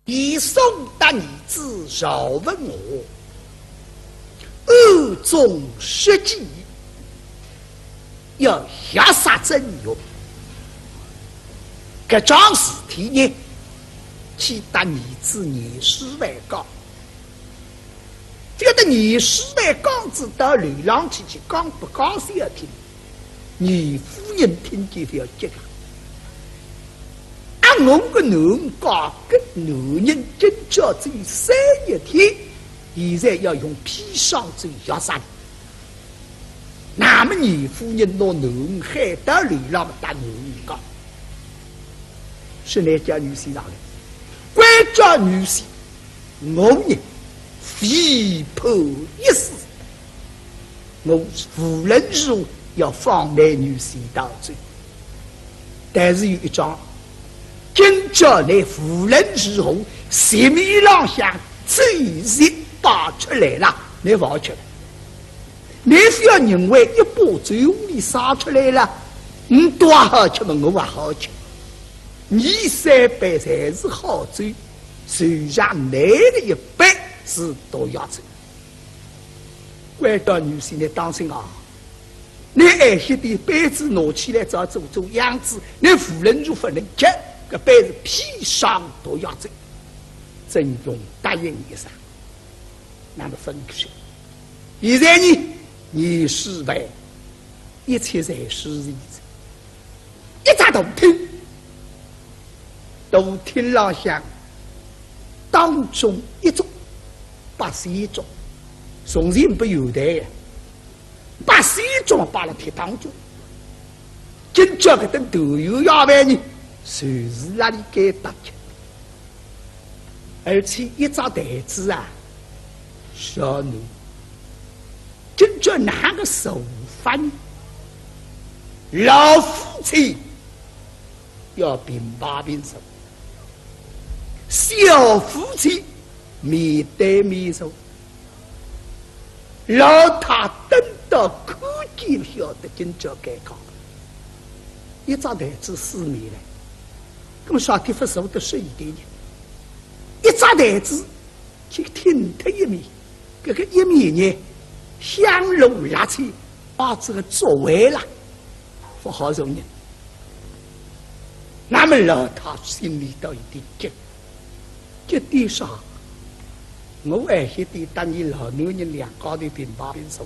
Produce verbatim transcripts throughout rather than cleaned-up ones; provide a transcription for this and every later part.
严嵩搭儿子赵文华暗中设计，要药杀曾荣。搿桩事体呢，去搭儿子严世蕃讲。搿个严世蕃讲仔到楼浪去，去讲拨家小听。 严夫人听见覅急啊。啊，我个囡儿讲，搿男人今朝只有三日天，现在要用砒霜酒药杀。那么严夫人拿囡儿喊到楼浪搭囡儿讲，是倷家女婿上来，关照女婿，我呢，非判一死。 我无论如何要放倷女婿逃走。但是有一桩，今朝倷无论如何席面浪向酒席摆出来了，倷勿好吃了。倷覅认为一把酒壶里洒出来了，倷倒好吃嘛，我也好吃。伲三杯侪是好酒，就像倷个一杯是毒药酒。 关照女婿，倷当心啊！倷晏歇点杯子拿起来，照做做样子，倷无论如何勿能吃，搿杯是砒霜毒药酒。曾荣答应一声，那么分开。现在呢，严世蕃一切侪是事实。 一只大厅，大厅浪向当中一桌八仙桌，从前勿有台呀，八仙桌摆辣厅当中。今朝搿顿团圆夜饭呢，就是辣里该搭吃。而且一只台子啊，小囡 今朝哪个坐法呢？老夫妻要平排平坐，小夫妻面对面坐。老太等到看见晓得今朝尴尬，一只台子四面来，搿么啥地方坐得适意点呢？一只台子 去挺脱一面，搿个一面呢，香炉蜡扦，摆仔个桌位啦，勿好容人。那么老太心里头有点急，急点啥？我晏歇点搭伲老男人两家头平排平坐。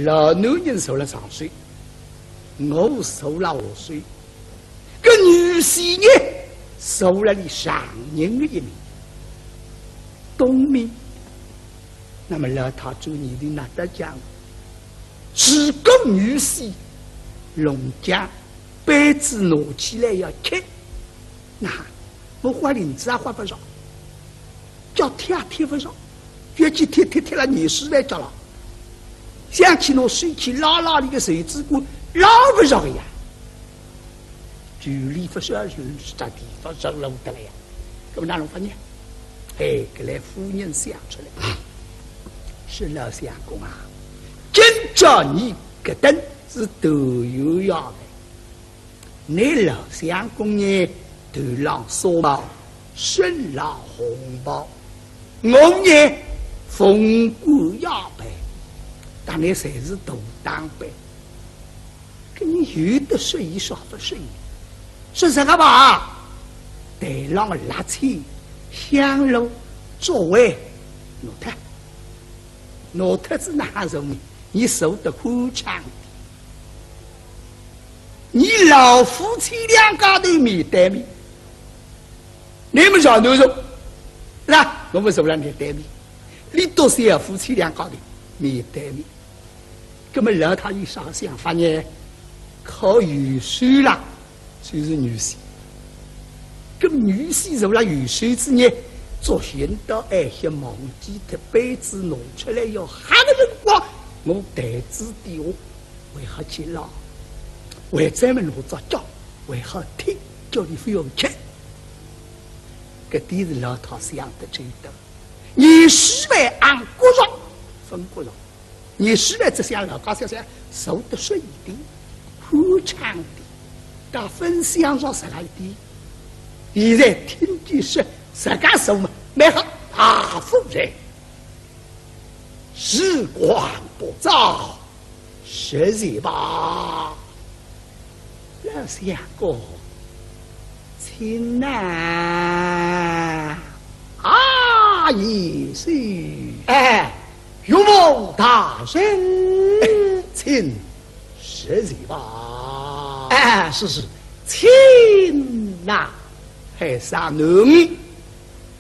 老男人坐辣上首，我坐辣下首，搿女婿呢，坐辣俚丈人个一面，东面。那么老太转念头哪搭讲？如果女婿弄僵，杯子拿起来要吃，那我豁翎子也豁勿着。 脚踢也踢勿着，覅去踢，踢踢了严世蕃脚浪。想去拿手去拉拉俚个袖子管，拉勿着个呀。距离勿小，就是只地方着落得了呀。搿么哪能法呢？哎，搿来夫人想出来，是老相公啊，今朝伲搿顿是团圆夜饭， 倷老相公呢，头浪纱帽，身浪红袍，我呢，凤冠霞帔，搭倷侪是大打扮。搿伲有得适意少勿适意？说实个吧，台浪个蜡扦、香炉、桌位，拿脱，拿脱仔哪哼坐呢？伲坐得宽敞点。 伲老夫妻两家头面对面，倷么朝南坐，是吧？我么坐辣倷对面，俚笃小夫妻两家头面对面。搿么老太有啥想法呢？靠右手啦，就是女婿。搿么女婿坐辣右手仔呢，作兴到晏歇忘记脱杯子拿出来要喝个辰光，我台子底下 为好去拉，为仔么拿只脚，为好踢，叫俚覅吃。搿点是老太想得周到。严世蕃硬骨肉，勿骨肉。严世蕃只想老家小小，坐得适意点，宽敞点，搭分享上实在点。现在听见说，自家说嘛，蛮好，大夫人，时光不早，歇息吧。老相公，请呐。啊，贤婿。哎，岳父大人。请。 歇息吧。哎，是，是，请呐。还是啊，侬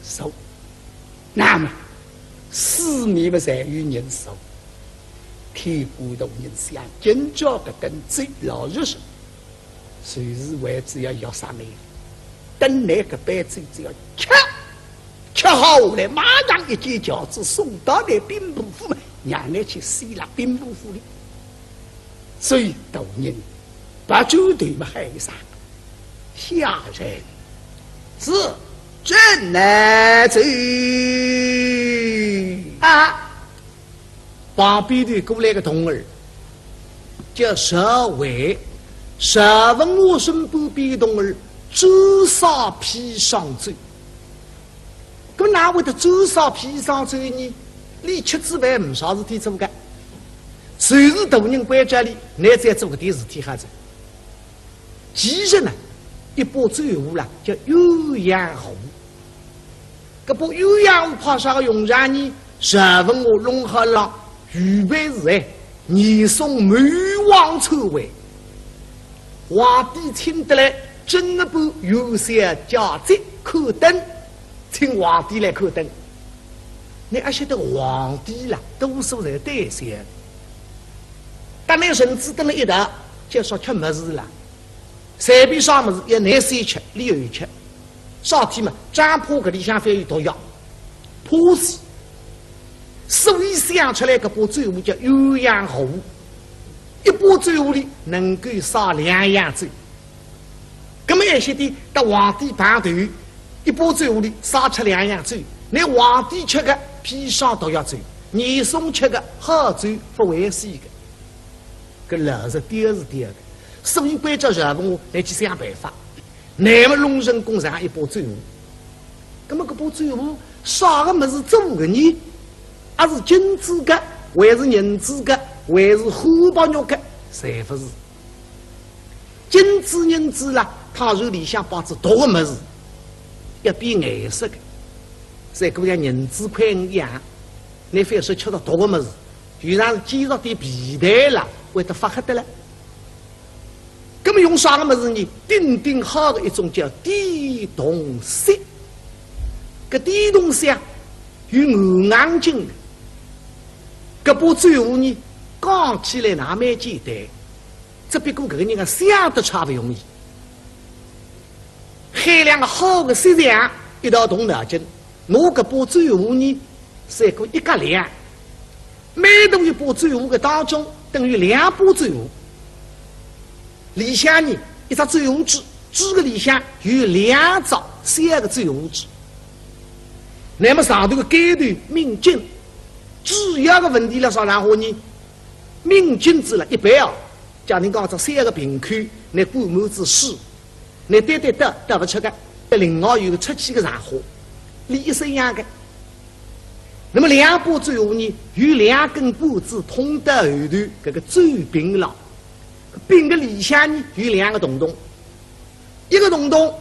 坐。那么，四面嘛侪有人坐。天官大人想，今朝搿顿酒老实说，就是为仔要药杀侬。等侬搿杯酒只要吃，吃好下来，马上一记轿子送到侬兵部府嘛，让侬去死辣兵部府里。 所以大人，把酒对么喊一声，下人。是，朕来奏。啊，旁边头过来个童儿，叫石伟，石文华身边边个童儿，专杀砒霜酒。 搿哪会得专杀砒霜酒呢？俚吃仔饭呒啥事体做个，就是大人关照俚，乃再做搿点事体好哉。其实呢，一把酒壶啦，叫鸳鸯壶。搿把鸳鸯壶派啥个用场呢？石文华弄好了，预备是哎，严嵩谋王篡位。 皇帝请得来，正月半元宵佳节看灯，请皇帝来看灯。侬阿晓得皇帝啦，多数侪胆小。搭侬臣子蹲辣一道，就说吃物事啦，随便啥物事，要侬先吃，俚后吃。啥体嘛，只怕搿里向放有毒药，怕死。所以想出来搿把酒壶叫鸳鸯壶。 一把酒壶里能够杀两样酒。葛末一歇点搭皇帝碰头，一把酒壶里杀出两样酒，拿皇帝吃个砒霜毒药酒，严嵩吃个好酒勿会死个。搿老实点是点个，所以关照石文华，侬去想办法。 乃末弄成功上一把酒壶。葛末搿把酒壶啥个物事做个呢？阿是金子个，还是银子个，还是汉白玉个？侪勿是。金子、银子啦，倘若里向摆仔毒个物事，要变颜色个，像搿样银子块一样。侬覅说吃着毒个物事，就像是煎着点皮蛋啦，会得发黑个了。 葛末用啥个物事呢？顶顶好个一种叫点铜锡。搿点铜锡啊，有硬硬劲个。搿把酒壶呢，讲起来哪蛮简单，只不过搿个人啊，想得差勿容易。喊两个好个锡匠一道动脑筋，拿搿把酒壶呢，算过一格量。 每大一把酒壶个当中，等于两把酒壶。里向呢，一只酒壶嘴，嘴个里向有两只小个酒壶嘴。乃末上头个盖头抿紧，主要个问题辣啥场化呢？抿紧仔了，一般哦，假定讲只小个瓶口，乃灌满仔水， 侬倒倒倒勿出个，另外有个出气个场化，俚一式样个。乃末两把酒壶呢，有两根管子通到后头搿个酒柄浪，柄个里向呢有两个洞洞，一个洞洞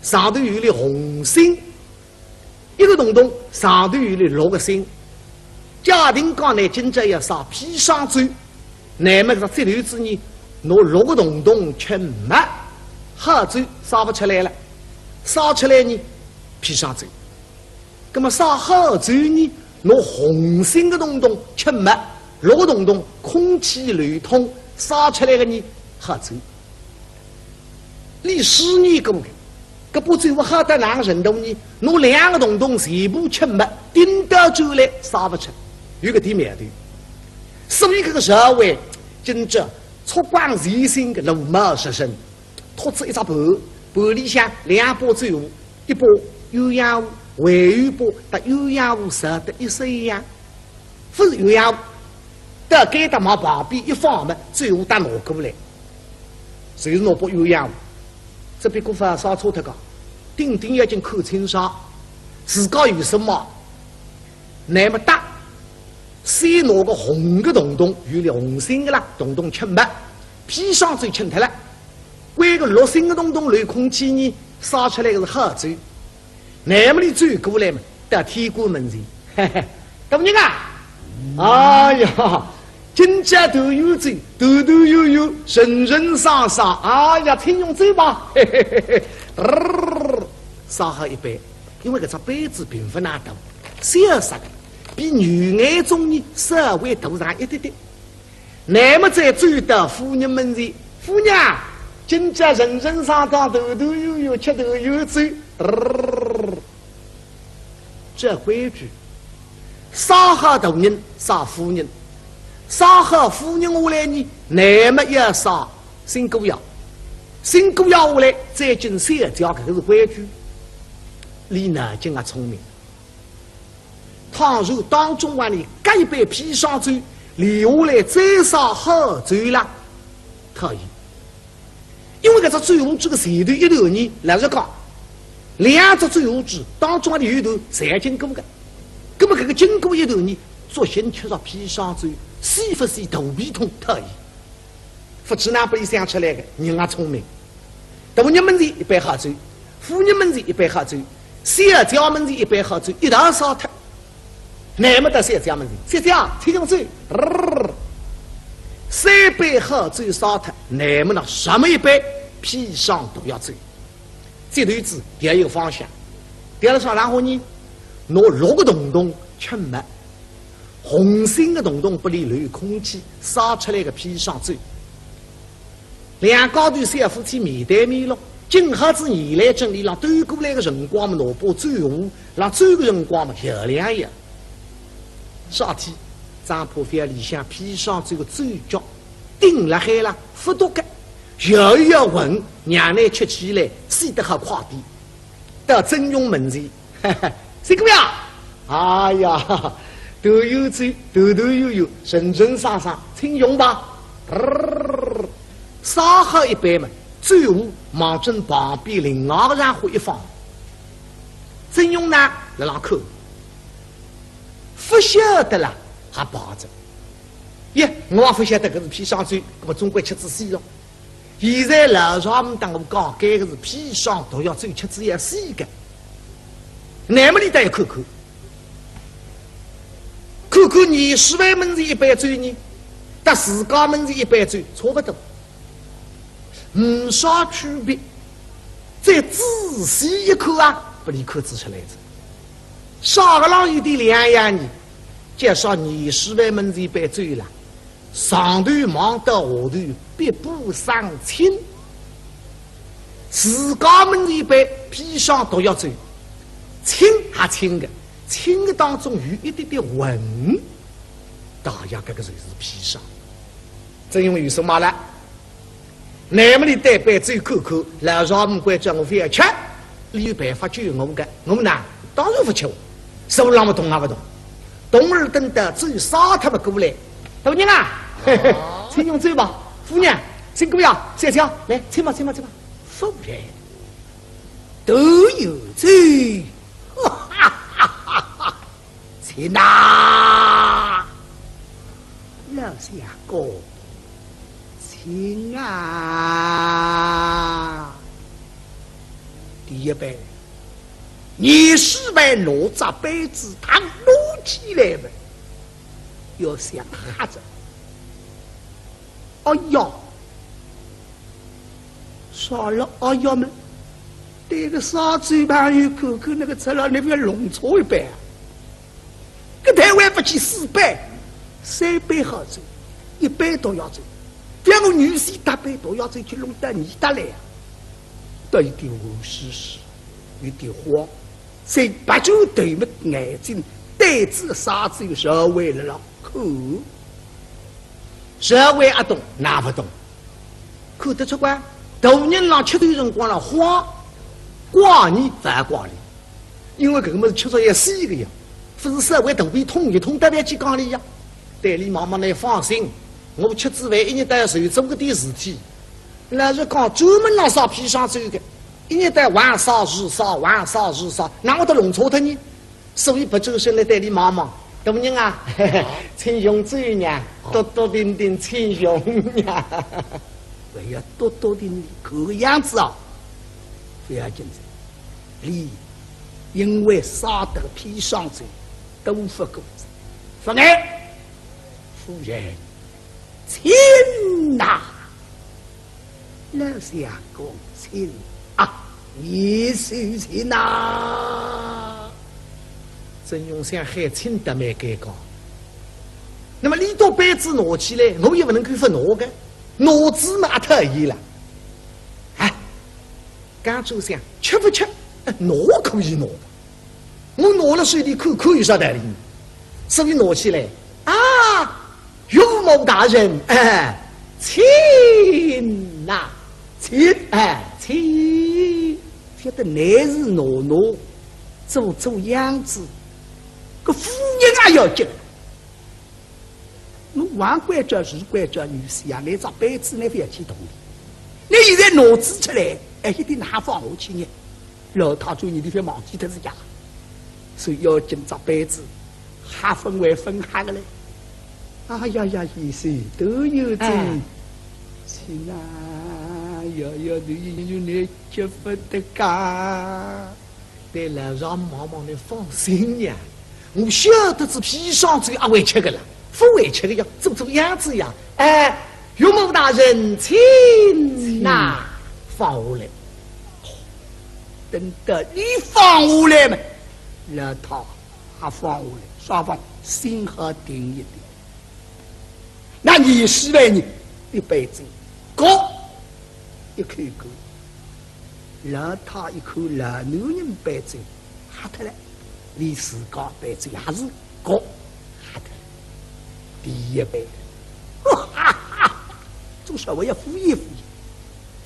上头有粒红星， 一个洞洞上头有粒绿个星。假定讲呢，今朝要杀砒霜酒，乃末搿只节头子呢，拿绿个洞洞吃没，好酒杀勿出来了。杀出来呢，砒霜酒。葛末杀好酒呢，拿红星个洞洞吃没，绿个洞洞空气流通，杀出来个呢，好酒。 俚试验过个，搿把酒壶好到哪能程度呢？拿两个洞洞全部吃没，顶倒酒壶杀勿出，有搿点苗头。所以搿个社会今朝触光全新个螺帽式身，托仔一只盘，盘里向两把酒壶，一把鸳鸯壶，还有一把搭鸳鸯壶烧得一式一样。 勿是鸳鸯壶，到该搭往旁边一放嘛，酒壶搭拿过来，就是拿把鸳鸯壶。只不过勿好烧错脱个，顶顶要紧看清爽，自家有啥么，乃末搭，先拿个红个洞洞，有粒红心个啦，洞洞吃末，砒霜酒吃脱了，关个绿心个洞洞留空气呢，烧出来个是好酒。乃末俚转过来嘛，到天官门前，嘿嘿，大人啊，哎呀， 今朝团圆酒，团团圆圆，人人生生，哎呀，请用酒吧。嘿嘿嘿嘿，嘚，烧好一杯，因为搿只杯子并勿哪大，小小个，比牛眼盅呢稍微大上一点点。乃末再走到夫人门前，夫人啊，今朝人人生生，团团圆圆，吃团圆酒。嘚， 这规矩，烧好大人烧夫人，烧好夫人下来呢，乃末要烧新姑爷，新姑爷下来再敬小姐，搿个是规矩。俚脑筋也聪明，倘若当中往里加一杯砒霜酒，留下来再烧好酒啦，可以。 因为搿只酒壶搿个前头一段呢，老实讲，两只酒壶搿当中的有一段侪要经过个。葛末搿个经过一段呢，作兴吃着砒霜酒，是勿是肚皮痛讨厌？勿知哪拨俚想出来个，人也聪明。大人门前一杯好酒，夫人门前一杯好酒，小姐门前一杯好酒，一道烧脱。 乃末到小姐门前，小姐，请用酒。三杯好酒烧脱，乃末呢，什么一杯砒霜毒药酒。这头子调一个方向，调了啥？然后呢，拿绿个洞洞吃末，红心个洞洞拨俚留空气，烧出来个砒霜酒。 两家头小夫妻面对面咯，正好仔原来正里浪端过来个辰光嘛，拿把酒壶，浪走个辰光嘛，摇两摇。啥体？张婆覅里向砒霜酒个酒脚，顶辣海啦，勿笃个，摇一摇稳，让俚吃起来死得好快点。到曾荣门前， 新姑爷，哎呀，团圆酒，团团圆圆，人人生生，请用吧。嘚，烧好一杯嘛，酒壶望准旁边另外个人一放。曾荣呢，辣浪看，勿晓得啦，还摆着。耶，我也勿晓得搿是砒霜酒，搿么总归吃仔死咯。 现在老丈母搭我讲，该个是砒霜毒药酒，吃仔要死个。乃末俚倒要看看，看看严世蕃门前一杯酒呢，搭自家门前一杯酒差勿多，呒啥区别。再仔细一看啊，拨俚看仔出来哉。啥个浪有点两样呢？就说严世蕃门前一杯酒啦， 上头望到下头碧波生清。自家门前一杯砒霜毒药酒，清还清个，清个当中有一点点浑。大爷，搿个就是砒霜。曾荣有数目了。 乃末俚对杯酒看看，老丈母关照我覅吃，俚有办法救我个，我呢，当然勿吃哦，手浪么动也勿动。童儿等到酒烧脱么过来，大人啊，嘿嘿，请用酒吧，夫人，请过呀，小姐，来，请吧，请吧，请吧。夫人，都有酒，哈哈哈哈。 请啊！老相公，请啊！第一杯，严世蕃拿只杯子，嘡，拿起来么，要想喝着。 哎呀，啥了哎呀么？对个烧酒朋友看看，搿个出来，倷覅弄错一杯啊！搿台湾勿去四杯，三杯好酒，一杯毒药酒，覅我女婿搭杯毒药酒去弄到你搭来啊！倒有点寒湿湿，有点慌，再拨转头么眼睛对仔烧酒小妹辣浪看。 小妹阿懂，哪勿懂？看得出个，大人浪吃酒辰光浪慌，怪你勿怪俚，因为搿个物事吃着要死个呀，勿是小妹肚皮痛一痛，特别去讲俚呀。对俚望望，倷放心，我吃仔饭一日到夜就做搿点事体，老实讲，专门浪烧砒霜酒个。一日到横烧是烧，横烧是烧，哪会得弄错脱呢？所以勿转身来对俚望望，大人啊，请用酒呀，多多定定请用呀。哎呀，多多定定，搿个样子啊，勿要紧张。俚因为烧得砒霜酒，都勿过，勿碍。夫人，请呐。 老相公请啊，贤婿请呐。曾荣想喊请倒蛮尴尬。那么俚笃杯子拿起来，我也勿能够勿拿个，拿仔嘛也讨厌了。哎，刚转想，吃勿吃，哎，拿可以拿个。 我拿了手里看看有啥道理呢？所以拿起来，啊，岳母大人，哎，请呐，请，哎，请。晓得乃是拿拿，做做样子，搿夫人也要紧。 我横关照竖关照女婿啊，拿只杯子呢勿要去动伊。倷现在拿仔出来，哎，一定哪放下去呢？老太转念头覅忘记脱自家，所以要紧只杯子，还分为分开个嘞。哎呀呀，贤婿，都有罪，哎。请啊，要要，都有罪，倷吃勿得个。 对老丈母望望，倷放心呀，我晓得仔砒霜酒阿会吃个啦，勿会吃个呀，做做样子呀。哎，岳母大人，请呐，放下来。等到俚放下来嘛，老太也放下来，双方心好定一点。 那贤婿呢，一杯酒，搿一口干。老太一看老男人杯酒喝脱了，连自家杯酒也是搿喝脱了。第一杯，哈哈哈，总稍微要敷衍敷衍。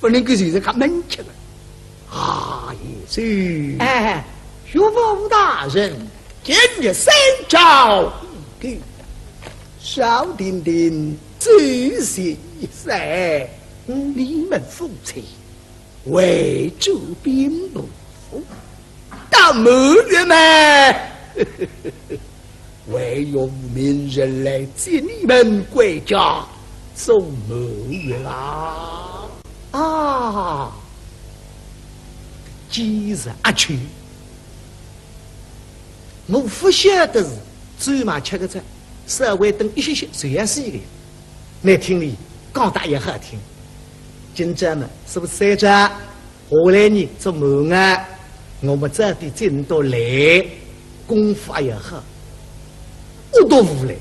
勿能够就是讲闷吃个。啊，贤婿。哎，岳父大人，今日三朝已过，少停停酒席一散，嗯。你们夫妻回转兵部府，到满月嘛， 为岳父命人来接你们归家做满月啦。啊，今日阿去，我勿晓得是酒嘛吃个着，稍微等一歇歇就要死个。倷听俚讲得也好听，今朝嘛，是勿是三朝？ 下来呢，做满月，我们早点进到来，功夫也要好。我都无来，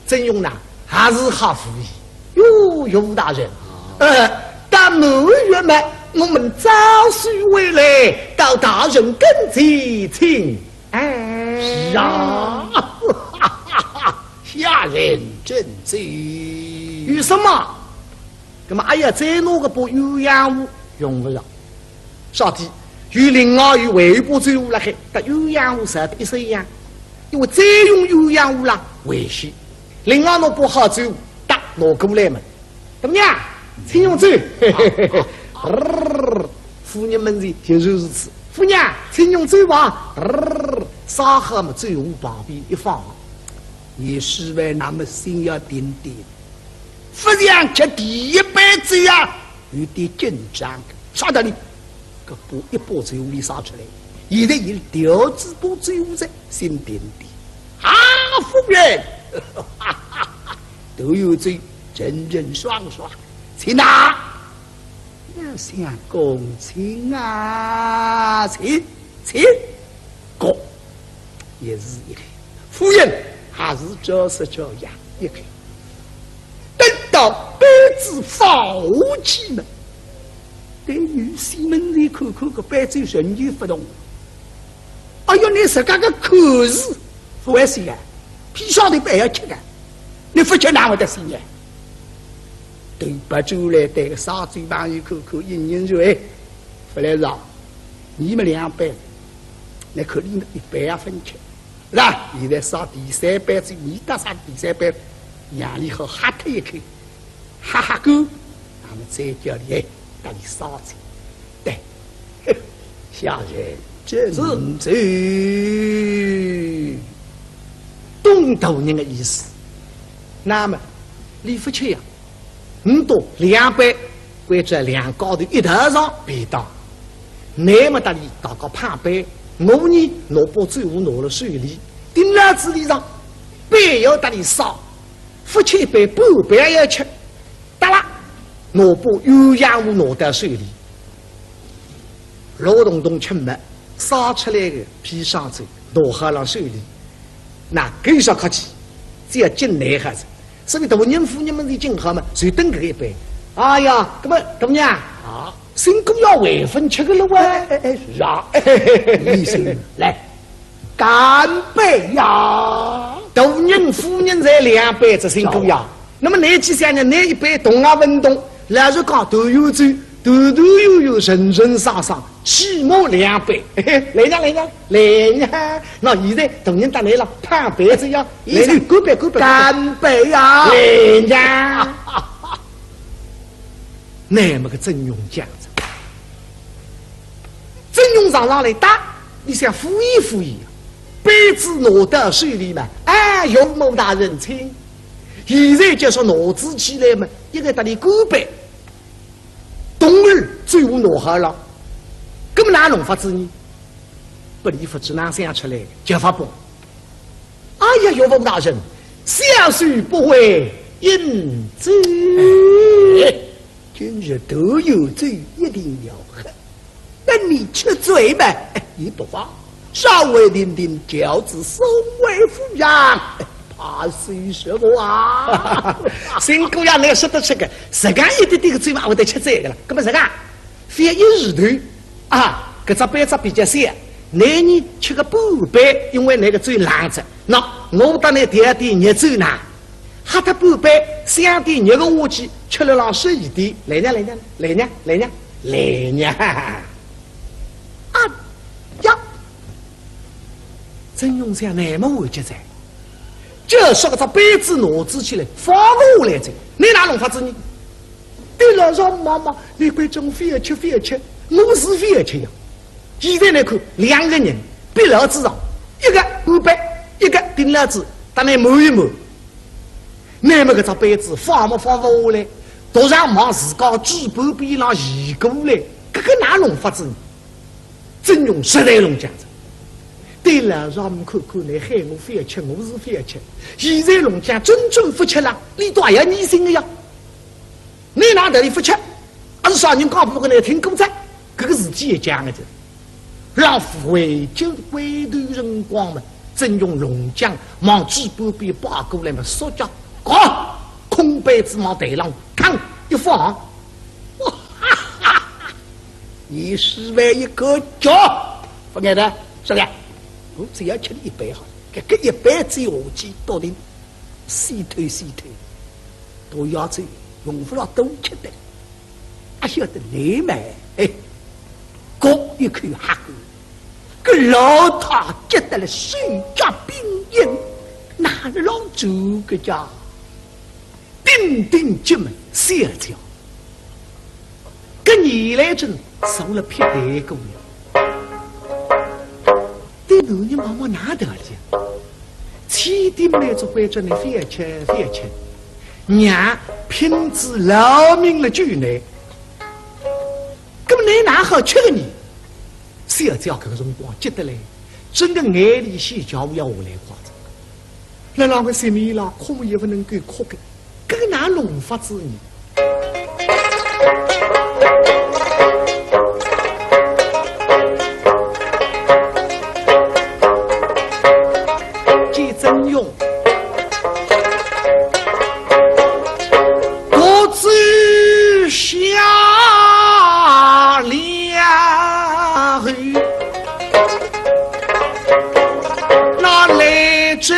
曾荣呢，还是好无疑。哟，岳父大人，呃，到满月嘛，我们早些回来，到大人跟前请安。是啊，下人遵旨。有什么？ 那么还要再拿个把鸳鸯壶用勿着。啥体？有另外有回把酒壶辣海，搭鸳鸯壶少得一式一样，因为再用鸳鸯壶啦，危险。另外拿把好酒壶，搭拿过来嘛。大娘，请用酒。夫人门前就是如此。夫人，请用酒吧。烧好么酒壶旁边一放。贤婿那么心要定定。 勿像吃第一杯酒啊，有点紧张个。啥道理？搿把一把酒壶里烧出来，现在伊调仔把酒壶在心定定。啊，夫人，都有罪，人人爽爽，请呐。老相公，请啊，请，请。 搿也是一个，夫人还是照说照样一个。等到杯子放下去呢，对女婿门前看看，搿杯子仍旧勿动。哎哟，倷自家个口是勿会死个，砒霜头板要吃个，倷勿吃哪会得死呢？对拨转来对个烧酒朋友看看，一人说，哎，勿来事啊，你们两杯，倷看你们一杯也勿吃。 是吧？现在烧第三杯酒，你搭烧第三杯，让俚好喝脱一口，喝喝干，那么再叫俚，哎，搭俚烧酒。对，下人。是。这是东大人的意思。那么，李福清呀，你到两边，关照两家头一道上便当。那么搭里大家碰杯，我呢，拿把酒壶拿了手里，盯牢仔里上，杯要搭里烧，福清一杯，半杯也要吃。 哒啦，拿把鸳鸯壶拿到手里，老东东吃末，烧出来个砒霜酒，拿好了手里，那搿有啥客气，只要敬来好哉。所以大人夫人们是敬好嘛，就等搿一杯。哎呀，搿么大人啊，啊，新姑爷还朆吃个了哇？哎，哎，哎，是啊，嘿嘿嘿嘿，李生，来，干杯呀！大人夫人侪两杯，这新姑爷。 那么倷去想呢，倷一杯动也朆动，老实讲，团圆酒，团团圆圆，顺顺畅畅，起码两杯。嘿嘿，来呀，来呀，来呀！那现在大人搭倷了，碰杯子呀，来呀，干杯，干杯，干杯呀！来呀！那么个曾荣讲哉，曾荣上上来搭，你想敷衍敷衍啊，杯子拿到手里嘛，哎，岳父大人请。 现在就说拿仔起来嘛，一个搭里干杯，东儿酒壶拿好了，搿么哪弄法子呢？拨李福清哪想出来，叫法不。哎呀，岳父大人，小婿不会饮酒。哎，今日团圆酒一定要喝。 等你吃醉嘛，哎，也不妨，稍微停停轿子送回府上，哎，怕是什么啊？新姑爷，倷说得出个，实梗一点点个酒嘛，会得吃醉个了。搿么实梗，覅一时头啊，搿只杯子比较小，倷呢吃个半杯，因为倷个酒冷哉。喏，我搭倷调点热酒呢， 喝脱半杯，想点热个下去，吃了浪适意点。来呀，来呀，来呀，来呀，来呀！啊呀！曾荣想，那么完结哉，就说搿只杯子拿仔起来，放勿下来哉，倷哪弄法子呢？对老丈母望望，倷关照我覅吃，覅吃，我是覅吃呀。现在倷看，两个人逼牢仔上，一个干杯，一个盯牢仔，搭倷满一满。 那么搿只杯子放么放勿下来，独上望自家嘴巴边浪移过来，搿个哪弄法子呢？曾荣实在弄僵哉。对老丈母看看，倷喊我覅吃，我是覅吃。现在弄僵，真正勿吃了，俚倒也要疑心个呀。倷哪搭里勿吃？还是啥人讲拨倷听过哉？搿个事体也僵个哉。 老夫回转回头辰光嘛，曾荣弄僵，望嘴巴边爬过来嘛，说叫，搞，空杯子望台浪嘡一放。你是为一个脚，勿碍得，是个？我只要吃你一杯好了，搿个一杯酒下去，笃定死透死透，大爷酒用勿着多吃的。 阿晓得倷嘛，哎，搿一口黑酒，搿老太急得了手脚并用，哪能老做个家？顶顶急么小姐，搿年来真受了劈腿过呀。 对男人望望哪搭去？千叮万嘱关照倷覅吃，覅吃，娘拼仔老命了救倷。搿么倷哪好吃个呢？小姐搿个辰光急得来，真个眼泪水就要下来快哉。 辣辣个心里啦，哭么也勿能够哭个，搿个哪弄法子呢？见曾荣，独自下了后， 那来真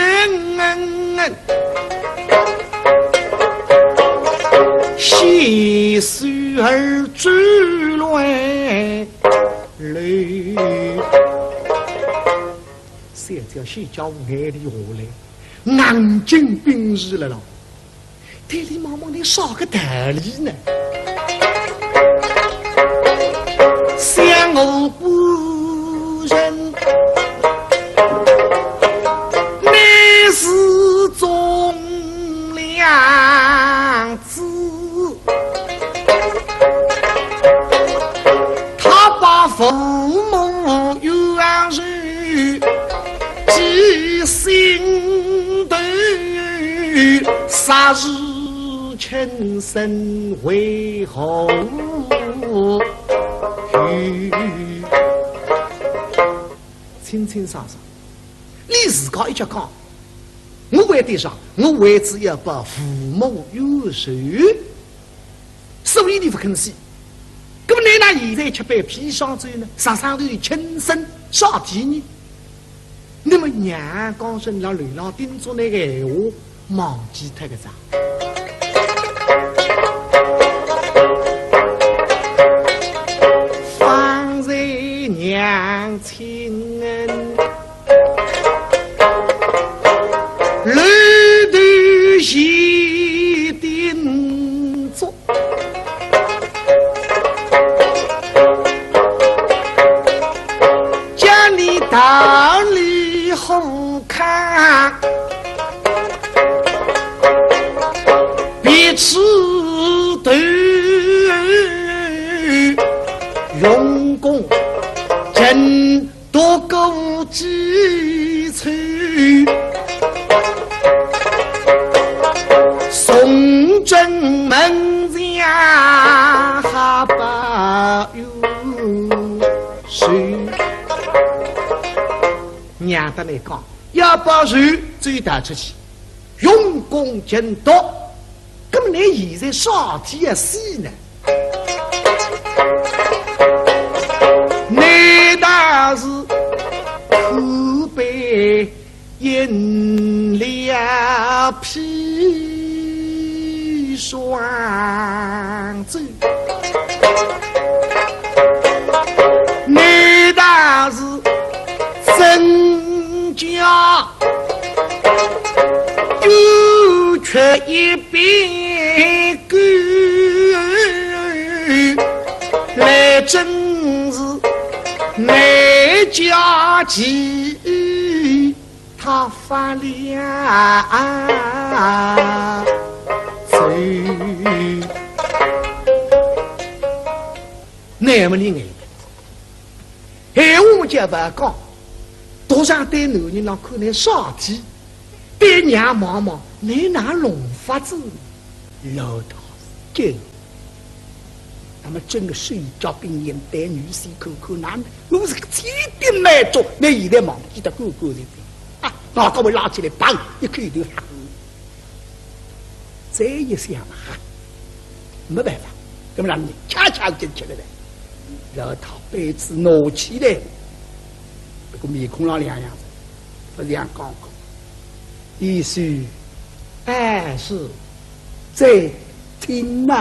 洗手而走来了。小姐小姐眼泪下来，眼睛屏住了咯。对俚望望，倷啥个道理呢？想我不把父母冤仇记心头，杀时亲生为何？清清爽爽，你自家一脚讲，我为点啥？我为仔要报父母冤仇。 所以你勿肯死。那么你拿现在吃杯砒霜酒呢？啥上头有轻生啥体呢？那么娘刚刚辣楼浪叮嘱那个闲话，忘记脱个啥？方才娘亲恩，楼头前叮嘱。 叫你道理好看，别吃头，用功真 多过几次，送进门前好报冤仇。娘搭倷讲，要报仇，就要逃出去，用功尽多。 那么倷现在啥体要死呢？难道是苦杯饮了砒霜酒？难道是真假 又吃一杯酒，来真是没家己他发了愁。那么你哎， 闲话么叫勿讲，独上对男人浪看倷啥体，对娘望望，倷哪弄法子？老大，这，那么真个手脚并用，对女婿看看，那我是个千叮万嘱，倷现在忘记得干干净净啊！老大会拉起来，砰，一口头。 再一想嘛，没办法，那么让你恰恰就吃了的。老大杯子拿起来，那个面孔浪两样子，不像刚刚。意思，哎，是，再听呐。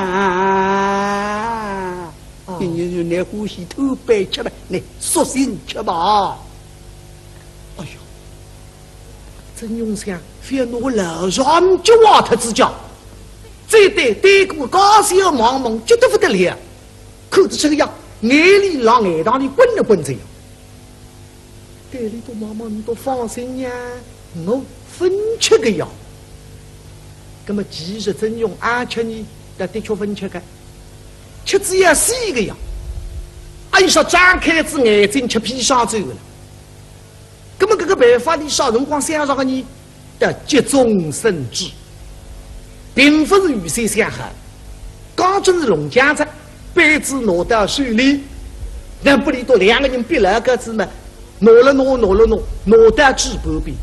哦。你，你，你欢喜偷杯吃了，你索性吃吧。哎呦， 曾荣想，覅拿老丈人急坏脱仔叫，这对对过家小望望，急得不得了，看得出个样，眼泪辣眼堂里滚了滚仔呀。对俚笃望望，你笃放心呀，我勿吃个呀。那么其实曾荣阿吃呢，但的确勿吃个，吃仔要死个呀。阿有啥张开仔眼睛吃砒霜酒个了？ 那么搿个办法俚啥辰光想着个呢？得急中生智，并勿是预先想好，刚正是弄僵哉，杯子拿到手里，那拨俚笃两个人逼牢个仔嘛，拿了拿，拿了拿，拿到嘴巴边，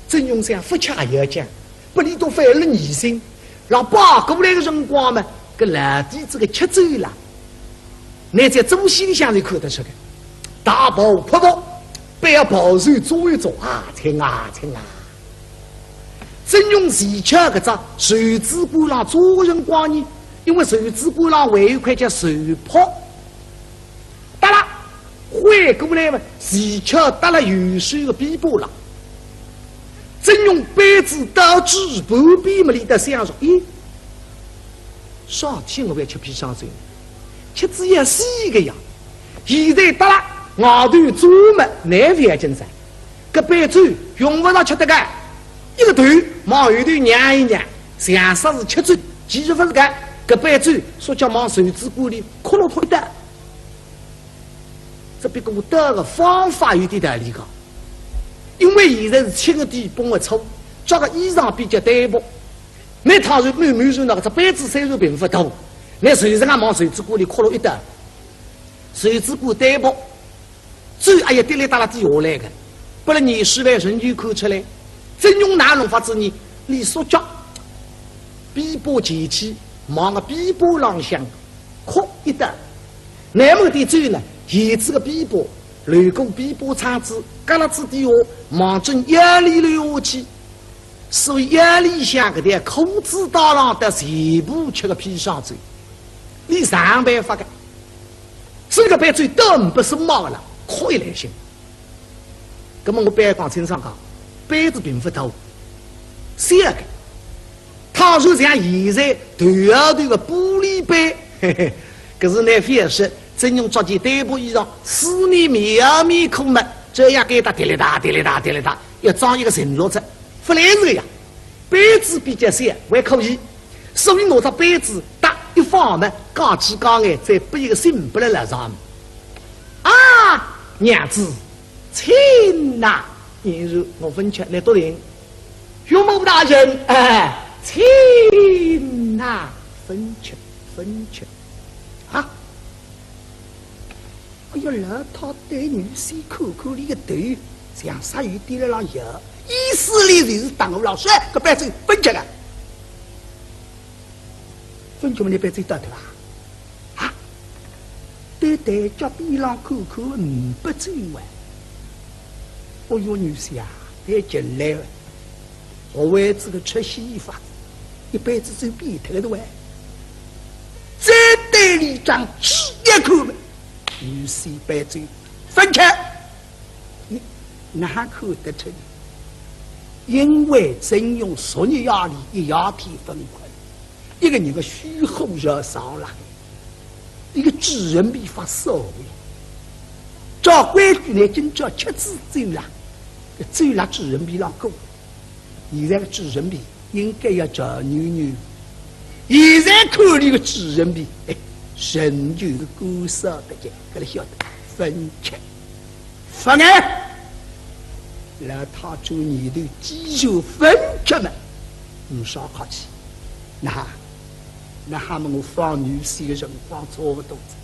曾荣想勿吃也要讲，拨俚笃犯了疑心， 老爸过来个辰光嘛，搿老底子个吃酒啦，倷在做戏里向是看得出个，大袍阔服，背后袍袖做一做，啊，亲啊，亲啊。曾荣前脚搿只袖子管浪做个辰光呢，因为袖子管浪还有一块叫袖扑， 搭了，回过来嘛，前脚搭了右手个臂膊浪。曾荣杯子到嘴巴边么，俚笃想着，咦，啥体我要吃砒霜酒呢？吃仔要死个呀！现在搭了，外头做么，难勿要紧噻。搿杯酒用勿着吃得个，一个头往后头让一让，像煞是吃醉，其实勿是个，搿杯酒说叫往袖子管里扣落脱一道。只不过倒个方法有点道理讲，因为现在是七月底八月初，着个衣裳比较单薄。那倘若满满是那个只杯子虽然并勿大，那随时啊往袖子管里掼落一倒，袖子管单薄，酒哎呀滴哩答啦滴下来个，拨了严世蕃人就看出来，曾荣哪弄法子呢？俚缩脚，臂膊前去，望个臂膊浪向 掼一倒。那么点酒呢，沿仔个臂膊，流过臂膊撑子，搿拉子底下，望准腰里流下去。所以腰里向搿条裤子带浪搭全部吃个砒霜酒，俚啥办法个？所以搿杯酒倒呒不什么个了，可以来行。葛么我必讲清爽讲，杯子并勿大，小个， 倘若像现在头号头个玻璃杯，嘿嘿，搿是难非也是，曾荣着件单薄衣裳，四面面啊面孔嘛，这样给他滴哩答滴哩答滴哩答，要装一个承落子，勿来事个呀。杯子比较小，还可以，所以拿只杯子搭一放嘛，讲起讲来，再拨一个信拨了来上。啊，娘子，请呐。 你说我分吃，你多灵。岳母大人，哎，请呐。分吃，分吃。啊，哎呀，老太对女婿看看俚个头，像煞有点辣浪摇，意思里就是当我老实，搿杯酒分吃个。分吃么，你杯酒倒脱啊？ 啊，对台脚边浪看看，呒不酒啊。哦哟，女婿啊，别进来了，学会仔个吃戏法，一杯子酒变脱个哇。再对俚张嘴一口嘛，女婿杯酒分吃。 你哪看得出呢？因为曾荣昨日夜里一夜天勿困，一个人个虚火热上来，一个主人皮发烧个。照规矩呢，今朝吃仔酒了，搿酒了主人皮浪过。 现在个主人皮应该要叫扭扭，现在看俚个主人皮，哎，仍旧是干燥得紧，搿个晓得分吃，勿碍。老太转念头，既然分吃嘛，呒啥客气。那，那么我放女婿个辰光差勿多哉。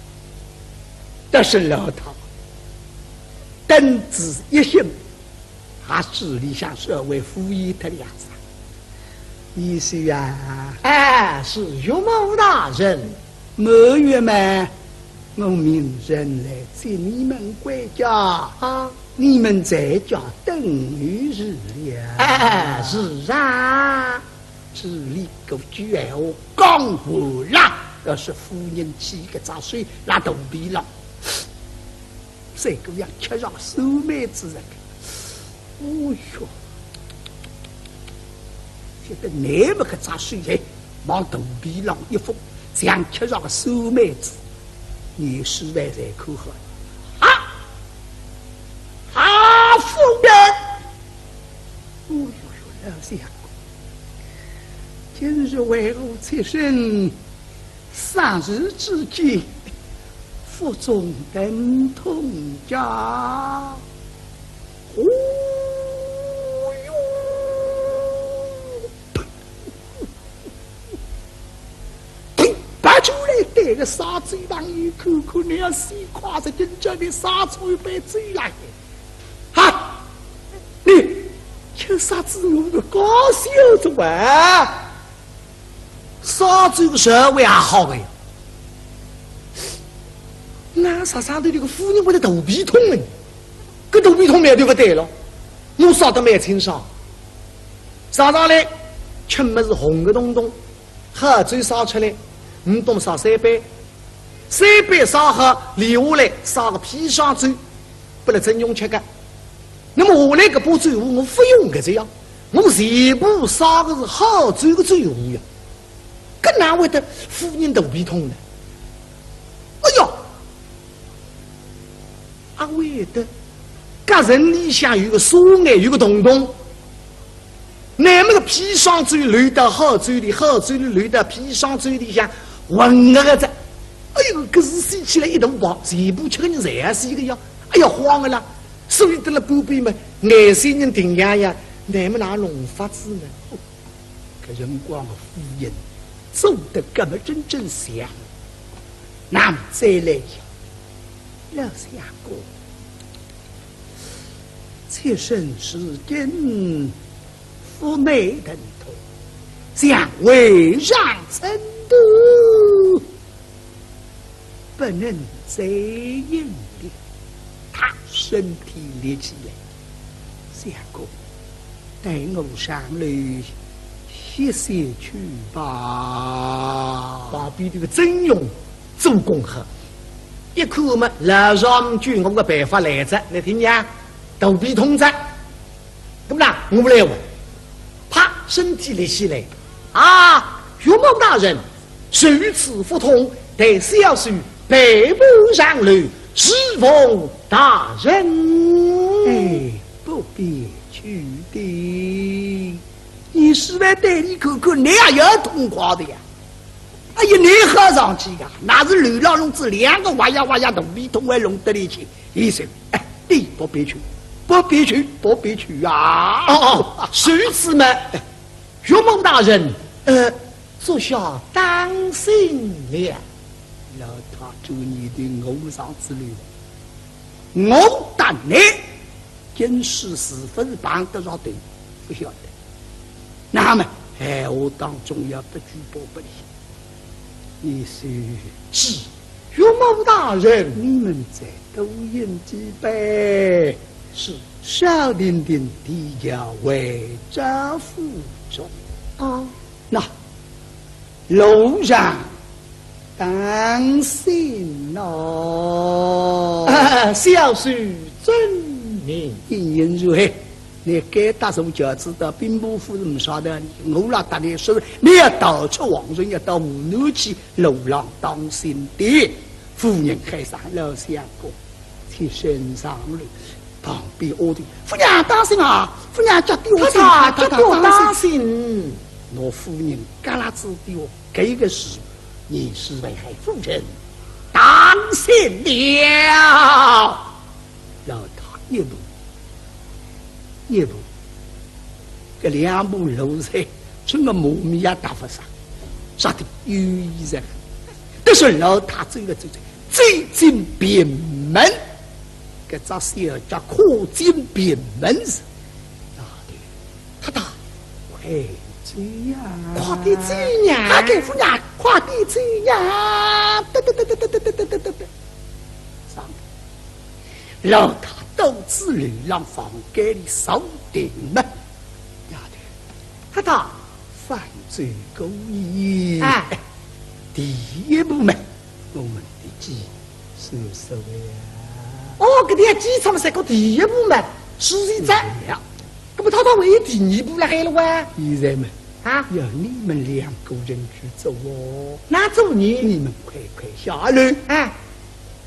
但是老太，等仔一歇， 还是里向稍微敷衍脱两声。女婿啊，哎，是岳母大人。满月嘛，我命人来接你们回家啊，你们在家等候是了。哎，是啊。这里搿句闲话讲完了，要是夫人起个只手，拿肚皮浪 三个样吃上酸梅子个。哦哟，晓得难么搿只手哎，往肚皮浪一放，像吃上个酸梅子，严世蕃侪看好了。啊，啊，夫人！哦哟哟，老相公，今日为何出身？ 霎时之间，腹中疼痛呀。哦哟，拔出来对个杀猪朋友看看，你要死快哉，今朝你杀猪一杯酒来。哈，你吃啥子我个高兴着啊？ 杀猪个社会也好个呀。那啥啥头这个夫人会得肚皮痛呢？搿肚皮痛苗头勿对了，我杀得蛮清爽。上上来，吃么是红个东东，好酒杀出来，唔懂杀三杯，三杯杀好，留下来杀个砒霜酒，拨了曾荣吃个。 那么下来搿把酒壶我勿用个这样，我全部杀个是好酒个酒壶呀，搿哪会得夫人肚皮痛呢？哎哟，阿会得，搿人里向有个酸眼，有个洞洞，那么个砒霜酒流到好酒里，好酒里流到砒霜酒里向混合个哉。哎哟，搿是死起来一大帮，全部吃个人侪要死个呀。哎呀，慌个啦！所以到了半边嘛，眼前人定洋洋，乃么哪弄法子呢？搿辰光个夫人做得搿么真正像，那么再来呀，老相公，妾身是今府内人头，想为上争斗，不能再应的。他身体立起来，相公， 待我上楼歇息去吧。旁边个曾荣做功好，一看嘛，老丈人救我个办法来哉，你听呀，肚皮痛哉。那么呢，我来问，啪，身体立起来，啊，岳母大人，如此腹痛，待小婿陪伴上楼，侍奉大人。哎，不必去的。 你是来对你看看，你也要痛快的呀。哎呀，你好上去呀，那是流浪弄子两个哇呀哇呀肚皮痛还弄得里去。医生，哎，你不必去，不必去，不必去啊。哦，哦，如此嘛，岳母大人，呃，足下当心了。老太主意的，我上之路，我打你。 今世是不是碰得着头，不晓得。那么，闲话当中要不举报不理。你是，是，岳母大人。你们再多饮几杯。是。少停停地要回赵府中。啊。 那，路上当心哦。啊，小婿遵命。你人如何？你该搭坐轿子到兵部府是唔晓得，我老搭你说，你要逃出皇城，要到河南去，路上当心的。夫人喊声老相公， 起身上来，旁边丫头，夫人当心啊，夫人脚底下太太，脚底下当心。拿夫人夹拉子底下，搿个是，你是危害夫人，当心了。老太一步，一步，搿两步路是真个马咪也踏勿上，啥的有意思。但是老太走了走走， 走进屏门，搿只小脚跨进屏门是，老太太，快走呀！快点走呀！快点夫人，快点走呀！哒哒哒哒哒哒哒哒哒哒。上，老太独自流浪房间里坐定了。丫头，太太，方才故意。哎，第一步嘛， 我们的计是失败啊。哦，搿点计策嘛，是个第一步嘛，是现在。对呀。搿么他倒还有第二步了，还了哇？现在嘛，啊？要你们两个人去做哦。哪做呢？你们快快下楼，哎，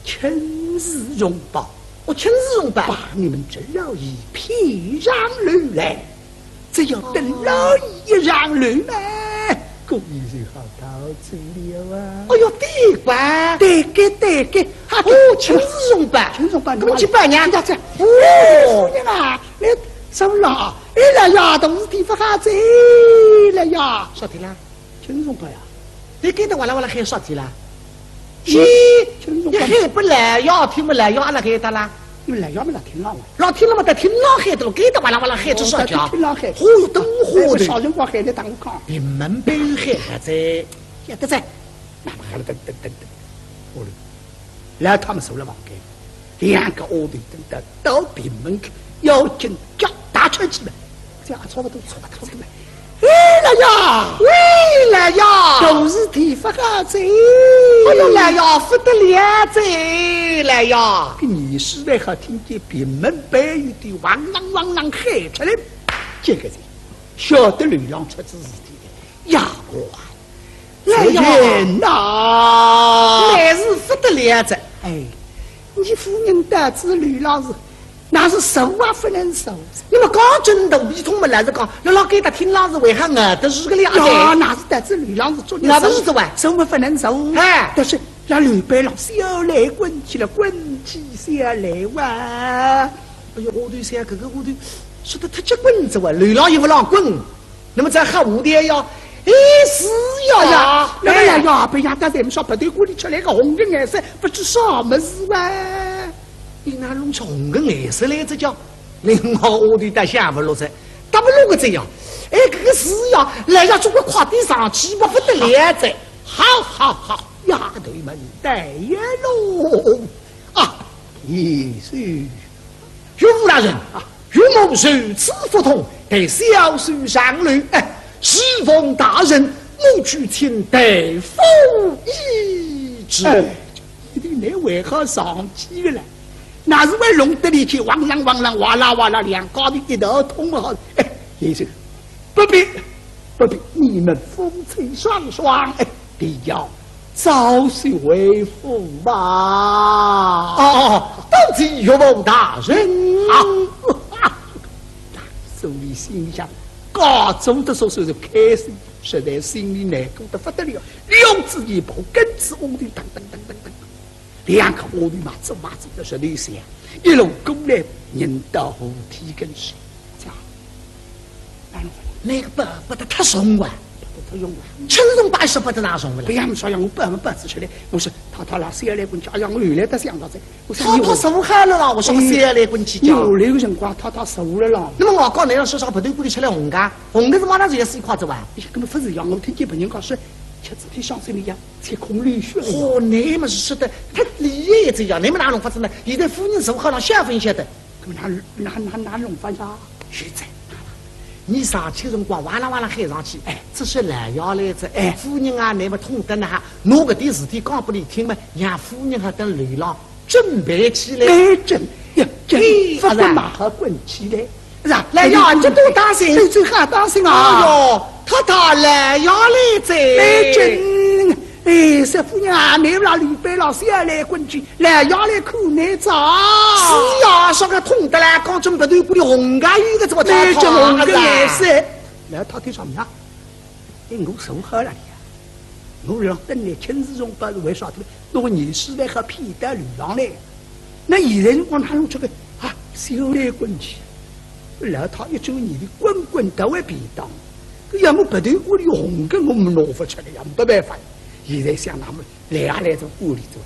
亲自用宝，我亲自用宝，把你们这老爷骗上楼来。 只要等老爷一上楼嘛，故意就好逃走了啊。哎哟，对吧？对个，对个，哈，哦，亲自用宝，亲自用宝，搿么去办呀？呀，这，哦，哎，夫人啊，来，怎么了？哎，老爷，大事体发生了呀。啥体啦？亲自用宝呀。 你跟得哇啦哇啦喊啥体啦？咦，你喊拨老爷听么，老爷阿拉喊得啦？因为老爷么辣厅浪哇。辣厅浪么辣厅浪喊得咯，跟得哇啦哇啦喊出啥体啊？哦，辣厅浪喊。哦哟，等会儿的。啥辰光喊得打我讲？屏门背后喊得哉。晓得哉。那么喊了等等等等，好了。 老太么坐了房间，两个丫头等到到屏门口，要紧脚踏出去了，这样差不多差不多了。哎，老爷！喂，老爷！大事体发生哉！哎哟，老爷，不得了哉，老爷！搿严世蕃好听见屏门背后头哇啦哇啦喊出来，这个人晓得楼浪出仔事体了。 丫鬟，来呀！夫人呐，乃是不得了哉。哎，你夫人到仔楼浪是，那是坐也不能坐。那么刚正肚皮痛么，老实讲，辣辣该搭厅浪是为啥呢？这是个了呀，解。那是到仔楼浪是作孽，那不是这哇？坐也不能坐。哎，但是辣楼板浪小来滚去了，滚去小来哇。哎哟，丫头想，搿个丫头说得太结棍哉哇，楼浪也勿让滚，那么再吓我的呀？哎，是呀呀，哎呀，那么呀呀，别样，刚才我们说不对，锅里出来个红个颜色，不知啥么事哇？你哪弄出红个颜色来，这叫？另外丫头倒想勿落哉，搭勿落个这样。哎，搿个是呀，来呀，总归快点上去，勿得了哉。好好好，丫头们，带呀喽。啊，贤婿，岳父大人啊，岳母如此腹痛，待小婿上楼，哎，侍奉大人，我去请大夫医治。哎，你为何上去个了？那是为弄得里去，汪啷汪啷，哇啦哇啦，两家头一头痛啊！哎，贤婿，不必，不必，你们夫妻双双，哎， 定要早些回府吧。哦，哦，多谢岳父大人。好。所以心里想，家中的所以是开心，实在心里难过得不得了。两只一步跟仔屋里，噔噔噔噔噔，两个屋里嘛，走嘛走得实在想，一路过来，人到扶梯跟前，讲， 那个不，不得太重啊。不得太重啊。轻重摆设不得那重了。不要说让我摆么摆仔出来，我说太太啦，小来滚去，哎呀，我后来才想到这，我说你太太受好了啦，我说我小来滚去讲。你下来个辰光，太太受了啦。那么我讲，那样说啥不对，不得出来红个，红个是马上就要死快着哇。哎呀，根本不是呀，我听见别人讲说，吃这天伤心的呀，吃空流血了呀。哦，那么是说得，他厉害这样，那么哪弄法子呢？现在夫人受好了，下分晓得。 那么哪，哪，哪，哪弄法呀？现在，你上去辰光，哇啦哇啦喊上去，哎，这是老爷来哉，哎，夫人啊，那么痛得呢，拿搿点事体讲拨你听嘛，让夫人还等楼浪准备起来。哎，真呀，真，哎，不管马上滚起来。是啊，老爷，这多当心。这，这还当心啊。哎哟，太太，老爷来哉。哎，真，哎，说夫人啊，你勿要里边老小来滚去， 老爷来看你哉。是呀，说个痛得来，讲真不对，不红个有个怎么太太啊？那这红个颜色。老太太说呀，哎，我受好了的呀，我让等你亲自用包是为啥体？我严世蕃好骗到楼浪来。那现在我哪弄出个啊，小来滚去？老太一转眼里滚滚到外便当，搿要么不对，屋里红个我们弄勿出来呀，没办法。现在想那么 来啊来，从屋里走。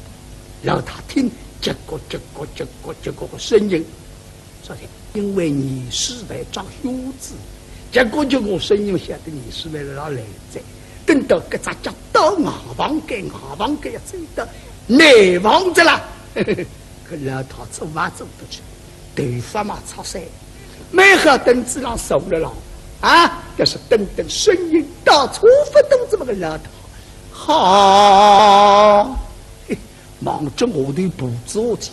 老太听，结果结果结果结果个声音，说的，因为严世蕃着靴子，结果结果声音晓得严世蕃辣辣来哉。等到搿只脚到外房间，外房间要走到内房哉啦。搿老太走嘛走得去，头发嘛擦散，蛮好凳子浪坐了浪，啊，要是等等声音到错勿动这么个老太， 好，嘿，望准下头步子下去，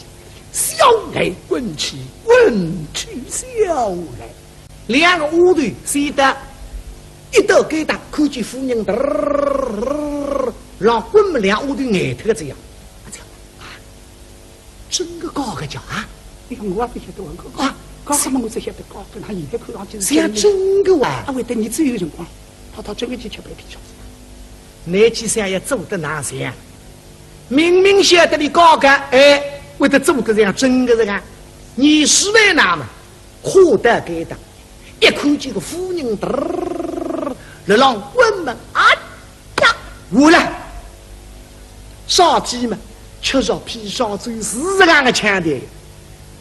小来滚去，滚去小来。两个丫头先到，一到该搭，看见夫人嘚儿浪滚么两丫头呆脱个这样。啊，这样啊， 真个假个叫啊？哎呀，我也勿晓得，我讲啊，刚刚嘛我只晓得假个，那现在看上去是像真个哇。啊，会得你只有辰光，他他真个去吃白皮烧。拿起想要做得哪像？明明晓得你假个，哎，会得做得像真个人啊？你是为哪么？ 看到该搭，一看见个夫人嘚儿辣浪滚么，啊呀，完了！啥体么？吃着砒霜酒是这样个腔调。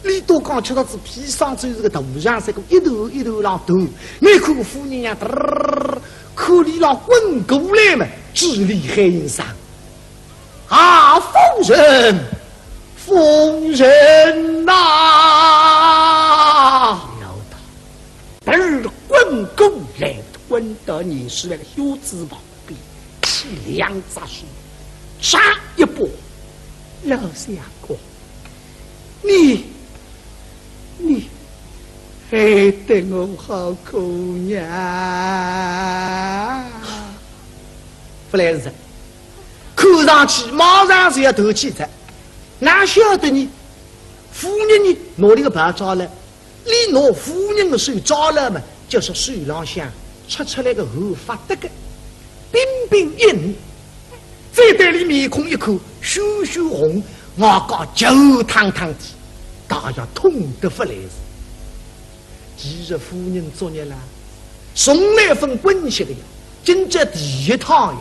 你都讲吃着是砒霜酒是个大象，这个一头一头浪头，你看个夫人呀，嘚儿，看你浪滚过来么，嘴里喊一声： 啊，夫人，夫人呐！老太，嘚儿滚过来，滚到严世蕃个靴子旁边，起两只手，抓一把，老相公，你，你害得我好苦呀！勿来事哉， 看上去马上就要断气哉，哪晓得呢？夫人呢，拿俚个包抓了，俚拿夫人个手抓了嘛，就是手浪向出出来个汗发得个，冰冰一冷。再对俚面孔一看，血血红，外加酒汤汤的，大爷痛得勿来事。其实夫人作孽啦，从来勿滚歇个呀，今朝第一趟呀，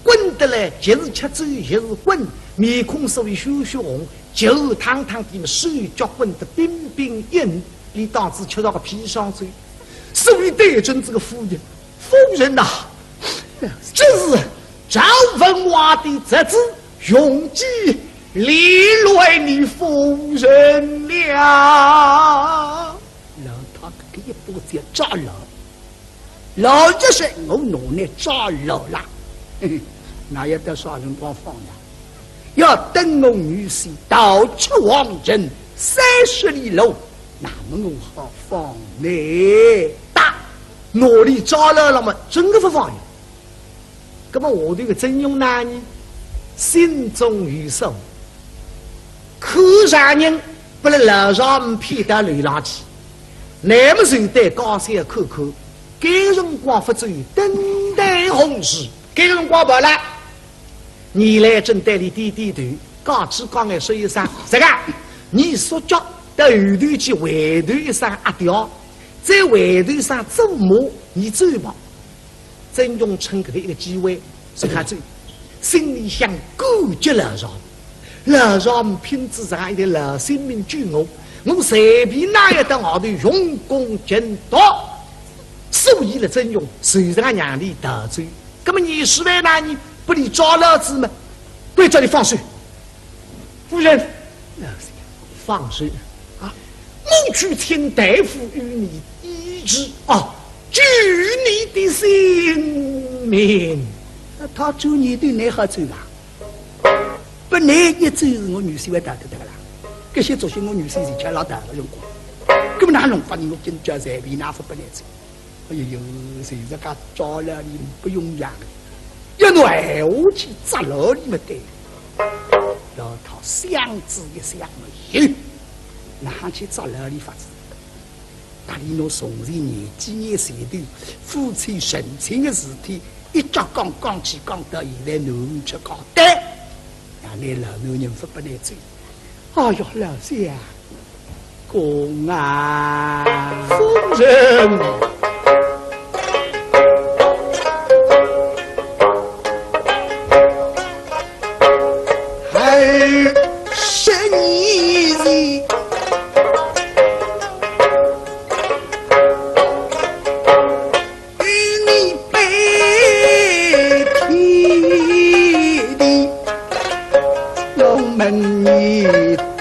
滚得来，即是吃酒，即是滚，面孔所以血血红，酒汤汤的嘛，手脚滚得冰冰硬，俚当仔吃着个砒霜酒，所以对准这个夫人，夫人呐，这是赵文华的侄子，容几连累你夫人了。老太搿个一把就抓牢，老实说，我拿倷抓牢啦，嘿嘿，那要到啥辰光放呀？要等我女婿逃出皇城三十里路，那么我好放倷。打，拿俚抓牢了嘛，真个勿放呀。 那么下头个曾荣呢，心中有数，看丈人拨勒老丈母骗到楼浪去，那么就对家小看看，该辰光勿走，等待何时？该辰光勿来，倪来珍对俚点点头，讲起讲来说一声，这个，倪说叫到后头去回头一声阿爹，再回头一声祖母，倪走吧。 曾荣趁搿个一个机会，是看准，心里向感激老丈母，老丈母拼仔实梗一条老性命救我，我随便哪一搭外头用功勤读，所以呢，曾荣随实梗让俚逃走。那么倪是为哪呢？拨俚抓牢仔嘛，关照俚放手。 夫人，放手啊！我去请大夫与你医治啊，救你的性命。那他救你的，倷好救啊？拨倷一救，是我女婿会逃得脱个啦。搿歇作兴我女婿前脚浪逃个辰光，搿么哪弄法呢？我今朝随便哪勿拨倷救。 哎呦，就是讲抓牢俚勿用讲个，要拿闲话去扎牢俚么对。老太想仔一想么，哟，哪哼去扎牢俚法子？搭俚拿从前廿几年前头夫妻成亲个事体，一脚讲讲起讲到现在囡儿出嫁，对，让倷老男人勿拨倷走。哎哟，老相 公啊。夫人。二十年前， 与你拜天地，龙门一定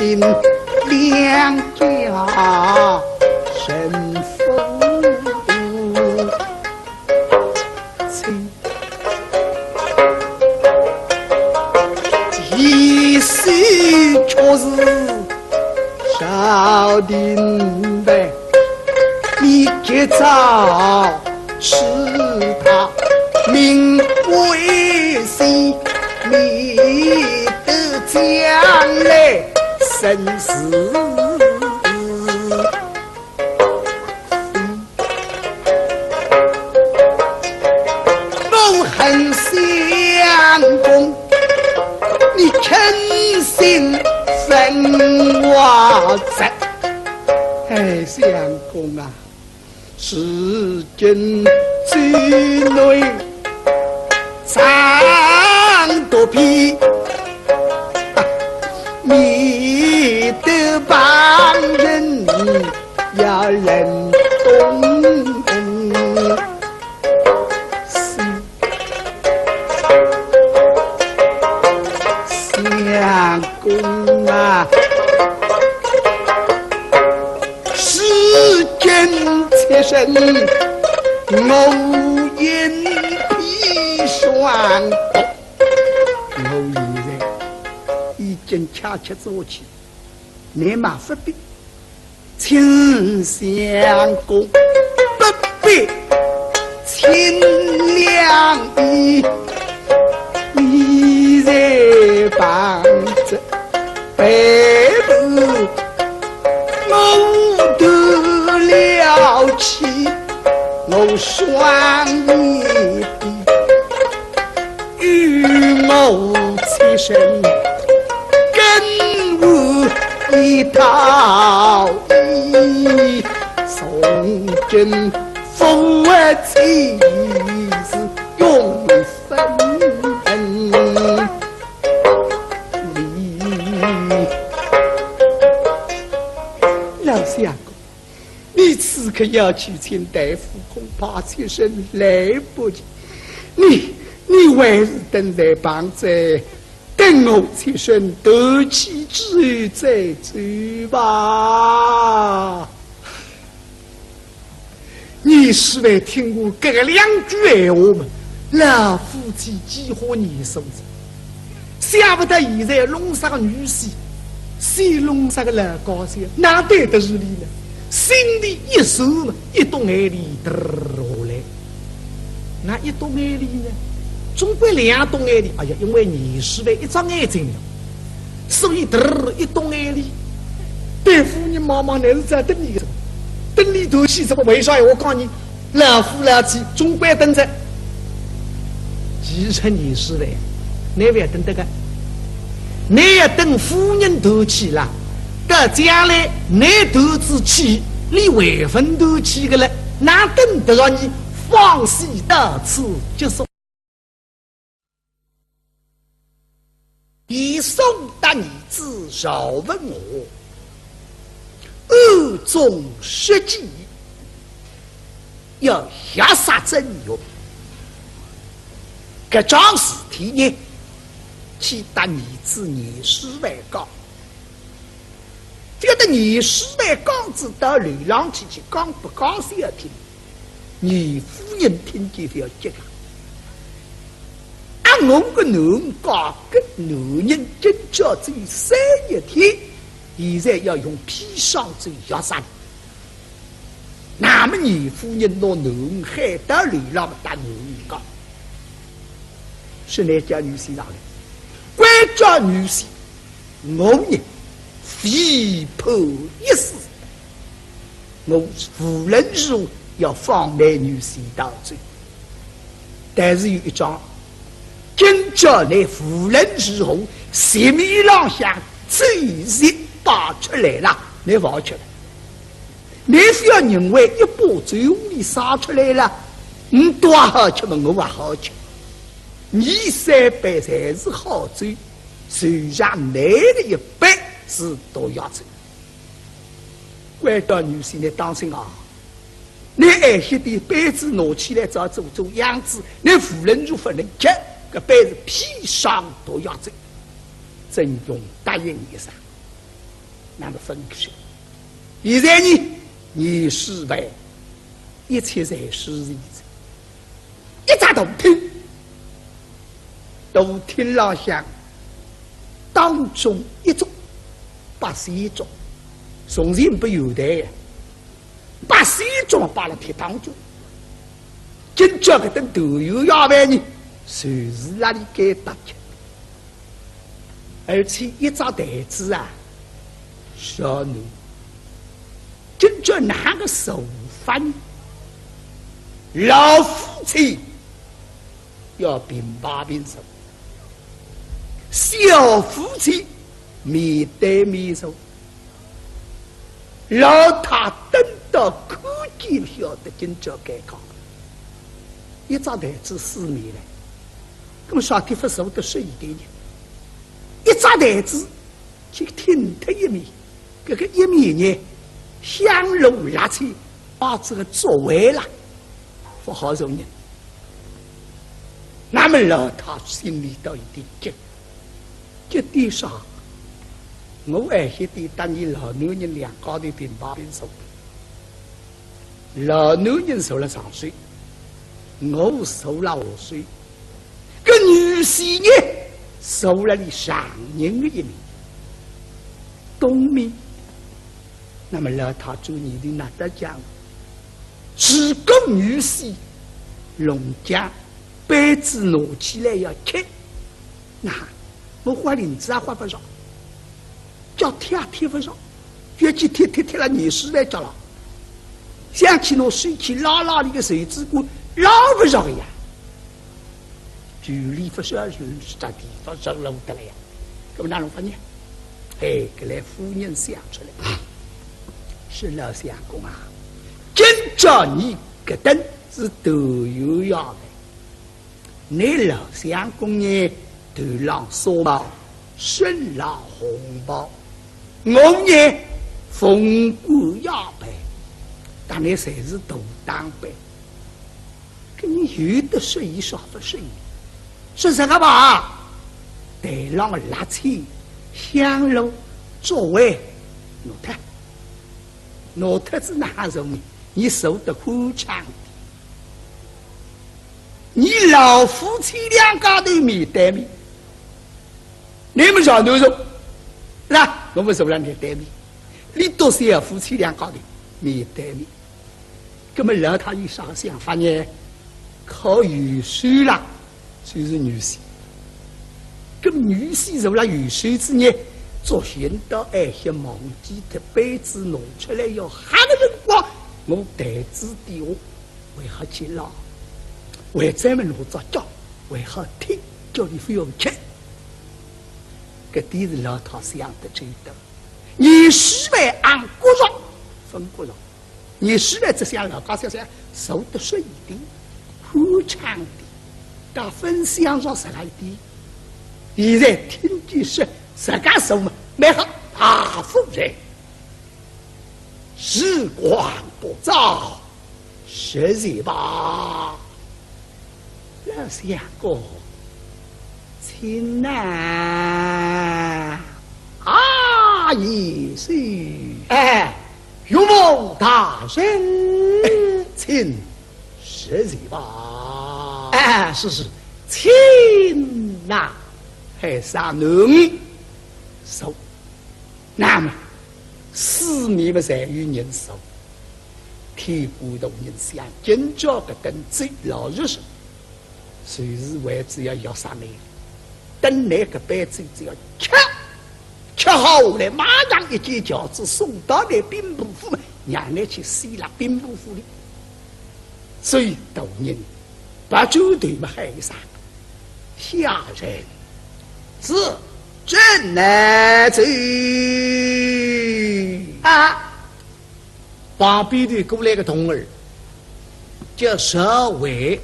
两家成夫妻。一世却是 朝廷办，你及早赐他名为姓，免得将来生死。 我恨相公，你狠心分我斩。哎，相公啊，如今主内常多变，啊，免得旁人 要忍痛。相公啊，世间七生，我因砒霜毒。我现在已经恰恰做起，你嘛不必 请相公不必请良医，你在旁侧陪伴，我断了气，我双眼皮与我妾身跟我一道，从今夫妻是永分离。老相公，你此刻要去请大夫，恐怕妾身来不及。你，你还是等在旁边，等我妾身断气之后再走吧。严世蕃听过搿个两句闲话嘛，老夫妻几化年数哉，想不到现在弄啥个女婿，先弄啥个老家小，哪对得住俚呢？心里一酸嘛，一滴眼泪嘚儿下来。哪一滴眼泪呢？总归两滴眼泪。哎呀，因为严世蕃一只眼睛了，所以嘚儿一滴眼泪。对夫人望望，乃是在等俚个，等俚断气，怎么为啥要讲呢？老夫老妻总归等哉。其实严世蕃，倷覅等得个，倷要等夫人断气了，到将来倷断仔气，俚还朆断气个了，哪等得着呢？方喜到此结束。严嵩搭儿子赵文华暗中设计，要下杀曾荣。搿桩事体呢，去搭儿子严世蕃讲。搿个严世蕃讲仔到楼浪去，去讲拨家小听。 严夫人听见覅急啊。啊，我个囡儿嫁个男人今朝只有三日天，现在要用砒霜酒药杀俚。那么严夫人拿囡儿喊到楼浪搭囡儿讲，是倷家女婿上来，关照女婿，我呢，唯怕一事， 我无论如何要放倷女婿逃走。但是有一桩，今朝倷无论如何席面浪向酒席摆出来了，倷勿好吃了。倷覅认为一把酒壶里洒出来了，倷笃好吃么，我也好吃。伲三杯侪是好酒，就剩倷个一杯是毒药酒。 关照女婿，倷当心啊！倷晏歇点杯子拿起来，照做做样子，倷无论如何勿能吃，搿杯是砒霜毒药酒。曾荣答应一声，那么分开。现在呢，严世蕃一切侪舒齐哉。 一只大厅，大厅浪向当中一桌八仙桌，从前勿有台呀，八仙桌摆辣厅当中。今朝搿顿团圆夜饭呢，就是辣里该搭吃。 而且一只台子啊，小囡，今朝哪个坐法呢？老夫妻要平排平坐，小夫妻面对面坐。 老太等到看见晓得今朝尴尬，一只台子四面来，搿么啥地方坐得适意点呢？一只台子去挺脱一面，搿个一面呢，香炉蜡扦摆仔个桌围了，勿好坐人。那么老太心里头一点急， 急点啥？我晏歇点搭伲老男人两家头平排平坐。老男人坐辣上首，我坐辣下首。搿女婿呢，坐辣俚丈人个一面，东面。那么老太转念头哪搭讲？如果女婿弄僵，杯子拿起来要吃， 那我豁翎子也豁勿着，脚踢也踢勿着，覅去踢踢踢了严世蕃脚了。想去拿手去拉拉俚个袖子管，拉勿着个呀。距离勿是二十里地方上楼的了呀。搿么哪能法呢？哎，搿来夫人想出来，是老相公啊，今朝你搿顿是团圆夜饭，你老相公呢，头浪纱帽，身浪红袍，我呢，凤冠霞帔，搭你侪是大打扮。 搿你有得说伊，少勿说伊。说实个吧，台浪个蜡扦、香炉、桌围，拿脱，拿脱仔哪哼坐呢？你坐得宽敞点。你老夫妻两家头面对面，你么上头坐，那我么坐辣你对面，你笃是夫妻两家头面对面。 搿么老太有啥个想法呢？靠右手啦，就是女婿。搿么女婿坐辣右手仔呢，作兴到哎歇忘记脱，杯子拿出来要喝个辰光，我台子底下还好去捞，还专门拿只脚，还好踢，叫伊覅吃。搿点是老太想得周到。女婿还按觉着，勿觉着。 你实在只想老家小小，受得顺一点，宽敞点，大分享上实在一点。现在听见说自家受嘛，蛮好，大夫人，时光不早，歇息吧。 老相公，请呐。啊，贤婿。哎，岳母大人。请，歇息吧。哎，是，是，请呐。哎，啥人？坐。那么，四面么侪有人坐。 天官大人想，今朝搿顿酒老实说，随时为仔要要啥呢？等来搿杯酒只要吃，吃好下来，马上一件轿子送到来兵部府嘛，让你去死辣兵部府里。所以大人，把酒对么喊一声，下人，是，朕来奏。啊。 旁边头过来个童儿，叫赵惠，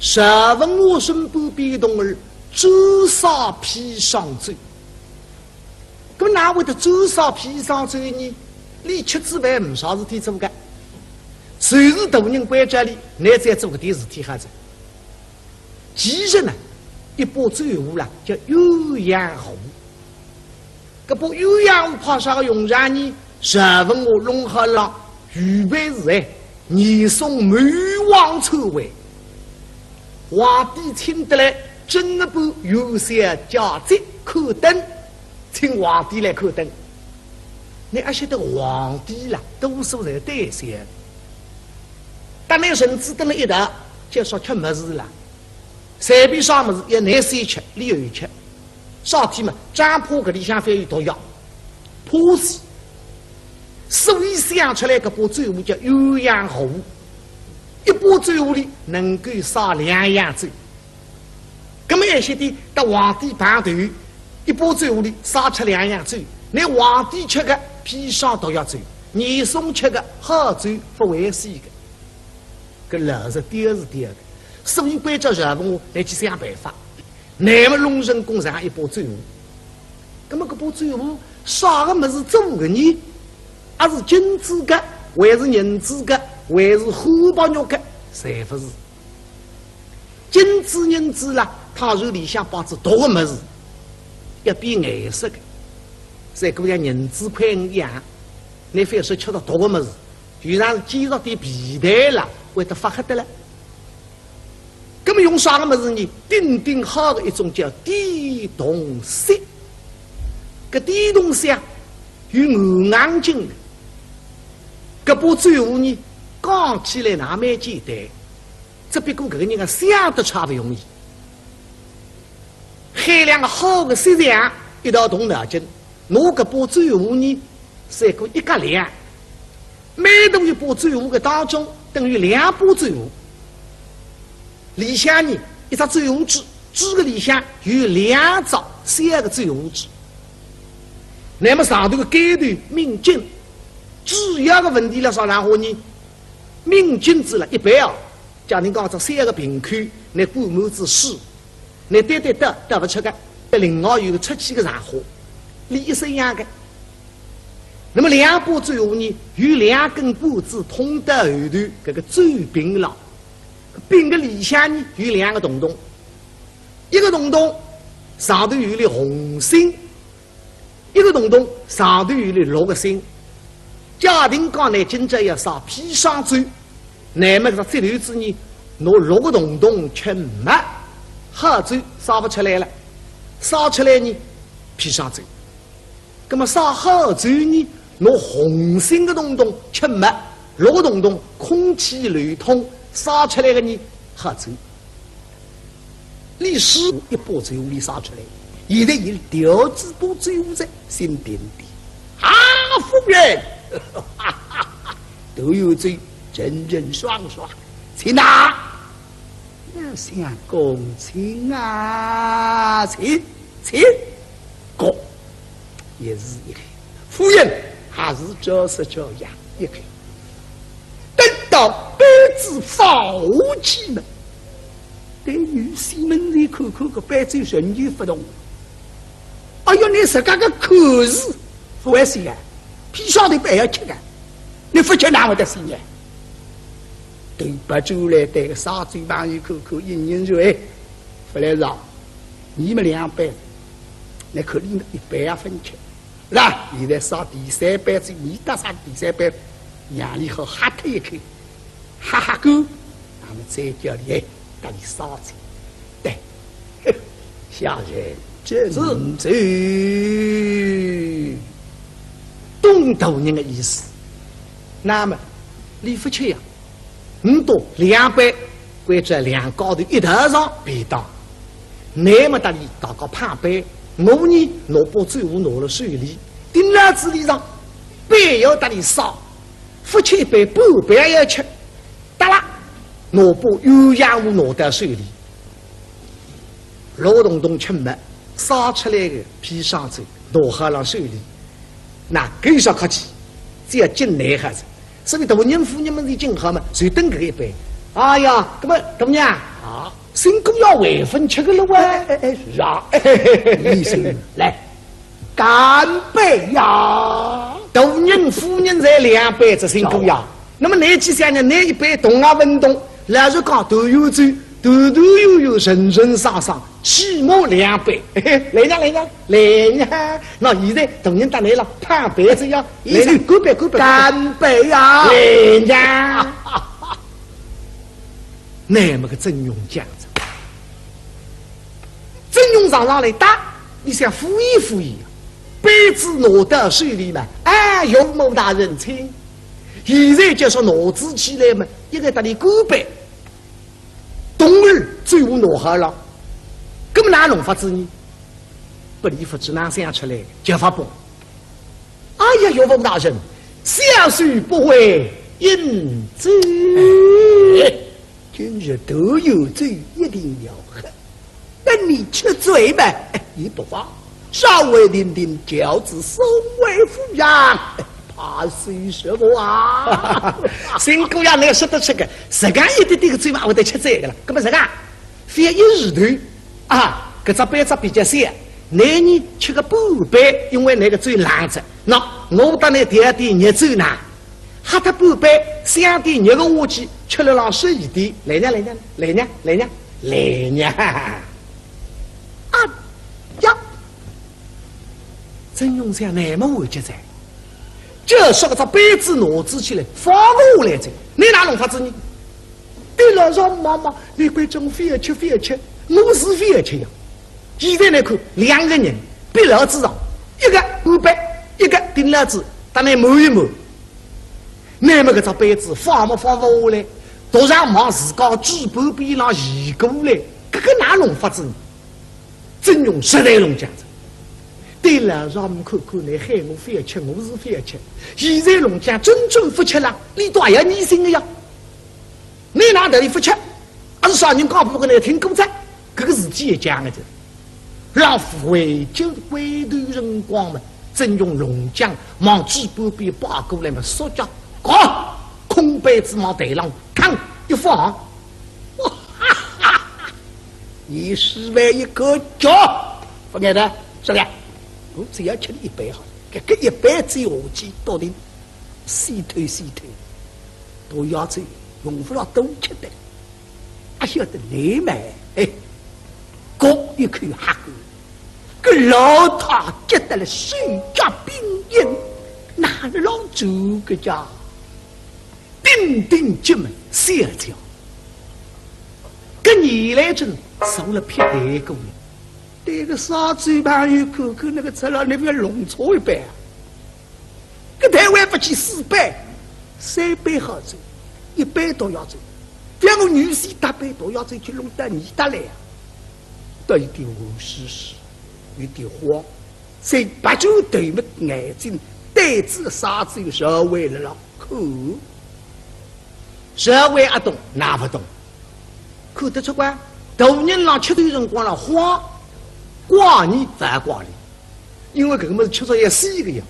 赵文华身边个童儿，专烧砒霜酒。搿哪会得专烧砒霜酒呢？俚吃仔饭呒啥事体做个，就是大人关照俚，倷再做搿点事体好哉。其实呢，一把酒壶啦，叫鸳鸯壶。 搿把鸳鸯壶派啥个用场呢？赵文华弄好了，预备是哎，严嵩谋王篡位。皇帝请得来，正月半元宵佳节看灯，请皇帝来看灯。倷阿晓得皇帝啦，多数侪胆小。搭倷臣子蹲辣一道，就说吃物事啦。 随便啥物事，要倷先吃，俚后吃。啥体嘛，只怕搿里向含有毒药，怕死。所以想出来搿把酒壶叫鸳鸯壶，一把酒壶里能够烧两样酒。葛末一歇点搭皇帝碰头，一把酒壶里烧出两样酒，拿皇帝吃个砒霜毒药酒，严嵩吃个好酒勿会死个。 搿老实点是点个，所以关照赵文华来去想办法。乃末弄成功实梗一把酒壶。葛末搿把酒壶啥个物事做个呢？阿是金子个，还是银子个，还是汉白玉个？侪勿是。金子银子啦，倘若里向摆仔毒个物事，要变颜色个，赛过像银子块一样。倷覅说吃着毒个物事， 就像是煎着点皮蛋啦，会得发黑个了。葛末用啥个物事呢？顶顶好个一种叫点铜锡。搿点铜锡啊，有硬硬劲个。搿把酒壶呢，讲起来哪蛮简单，只不过搿个人啊，想得差勿容易。喊两个好个锡匠一道动脑筋， 拿搿把酒壶呢，赛过一格量，每大一把酒壶个当中等于两把酒壶。里向呢，一只酒壶嘴，搿个里向有两只小个酒壶子。那么上头个盖头抿紧，主要个问题辣啥场化呢？抿紧仔了，一般哦，假定讲只小个瓶口，倷灌满仔水，倷倒倒倒倒勿出个，另外有个出气个场化，理是一样个。那么两把酒壶呢，有两根管子通到后头搿个酒柄浪，柄个里向呢有两个洞洞，一个洞洞上头有粒红心，一个洞洞上头有粒绿个心。假定讲呢，今朝要烧砒霜酒，那么搿只节头子呢，拿绿个洞洞吃没，好酒烧勿出来了，烧出来呢，砒霜酒。 那么烧好酒呢，拿红心个洞洞吃没，绿个洞洞空气流通，烧出来个呢，好酒。李师傅一把酒壶里烧出来，现在伊调仔把酒壶在心点点。啊，夫人，都有酒，真正爽爽，请拿。 老相公请啊，请，请。搿也是一看，夫人还是照实照样一看。等到杯子放下去呢，对女婿们一看，看搿杯子仍旧勿动。哎哟，倷自家个口是勿会死个，砒霜头杯要吃个，倷勿吃哪会得死呢？ 对拨酒壶来对个烧酒朋友看看，一人说：“哎，勿来事啊，你们两杯，倷看你们一杯也勿吃，是吧？现在烧第三杯子，你搭上第三杯，让伊好喝脱一口，喝喝够，那么再叫伊，哎，搭伊烧酒。”对， 下人斟酒。懂大人个意思。那么，李福七呀，倷倒两杯，关照两家头一道上便当。那么搭伊大家碰杯，我呢，拿把酒壶拿了手里，盯牢仔里上，杯要搭伊烧，福七一杯，半杯也要吃。 哒啦，拿把鸳鸯壶拿到手里，绿洞洞吃没，烧出来个砒霜酒拿好了手里，那搿有啥客气，只要敬倷好哉。所以大人夫人们是敬好嘛，就等搿一杯。哎呀，搿么大人啊，新姑爷还朆吃个了哇？哎，哎，哎，是啊，嘿嘿嘿嘿，李兄，来，干杯呀！大人夫人侪两杯，这新姑爷。 那么倷去想呢，倷一杯动也勿动，老实讲，团圆酒，团团圆圆，顺顺当当，起码两杯。嘿嘿，来呀，来呀，来呀！那现在大人搭倷了，碰杯子呀，来呀，干杯，干杯，干杯呀！来呀！那么个曾荣讲着，曾荣上上来搭，伊想敷衍敷衍，杯子拿到手里嘛，哎，岳母大人请。 现在就说拿仔起来嘛，一个搭伊干杯，当然酒壶拿好了，搿么哪弄法子呢？拨伊勿知哪想出来，叫法本。哎呀，岳父大人，小婿不会饮酒。哎，今日都有酒，一定要喝。 等你吃醉嘛，哎，也不妨，稍微停停轿子，送回府上，哎，怕是什么啊？新姑爷，倷说得出个，自家一点点个酒嘛，会得吃醉个了。搿么自家，覅一时头啊，搿只杯子比较小，倷呢吃个半杯，因为倷个酒冷着。喏，我搭倷调点热酒呢， 喝脱半杯，想点热个下去，吃了浪适意点。来呀，来呀，来呀，来呀，来呀！啊呀！曾荣想，那么完结哉，就说搿只杯子拿仔起来，放勿下来哉，倷哪弄法子呢？对老丈母望望，倷关照我覅吃，覅吃，我是覅吃呀。现在倷看，两个人逼牢仔上，一个半杯，一个盯牢仔，搭倷满一满。 那么搿只杯子放么放勿下来，独上望自家嘴巴边浪移过来，搿个哪弄法子呢？曾荣实在弄僵哉。对老丈母看看，倷喊我覅吃，我是覅吃。现在弄僵，真正勿吃了，俚倒也要疑心个呀。倷哪搭里勿吃？还是啥人讲拨倷听过哉？搿个事体也讲个，老夫回京归头辰光嘛，曾荣龙将望仔半边跑过来嘛，说叫，搞空杯子往台浪嘡一放，哇哈哈！你是为一个脚，勿碍的，是的，我只要吃你一杯好了，搿个一杯子下去，到底死脱死脱，毒药酒用勿着多吃的。 阿晓得你们，哎，搿一口黑狗，搿老太急得了手脚并用，拿了老酒个家，顶顶急门小叫，搿你来真受了撇台过了。对个杀猪朋友看看，那个出来，你不要弄错一杯啊！ 搿台湾勿去四杯，三杯好酒，一杯毒药酒，让我女婿搭杯毒药酒去弄到你搭来啊！倒有点无事事，有点慌，所以白酒对目眼睛对仔杀猪社会了了看。社会阿懂，哪勿懂？ 看得出个，大人浪吃酒辰光浪慌，怪你勿怪你，因为搿个物事吃着要死个呀，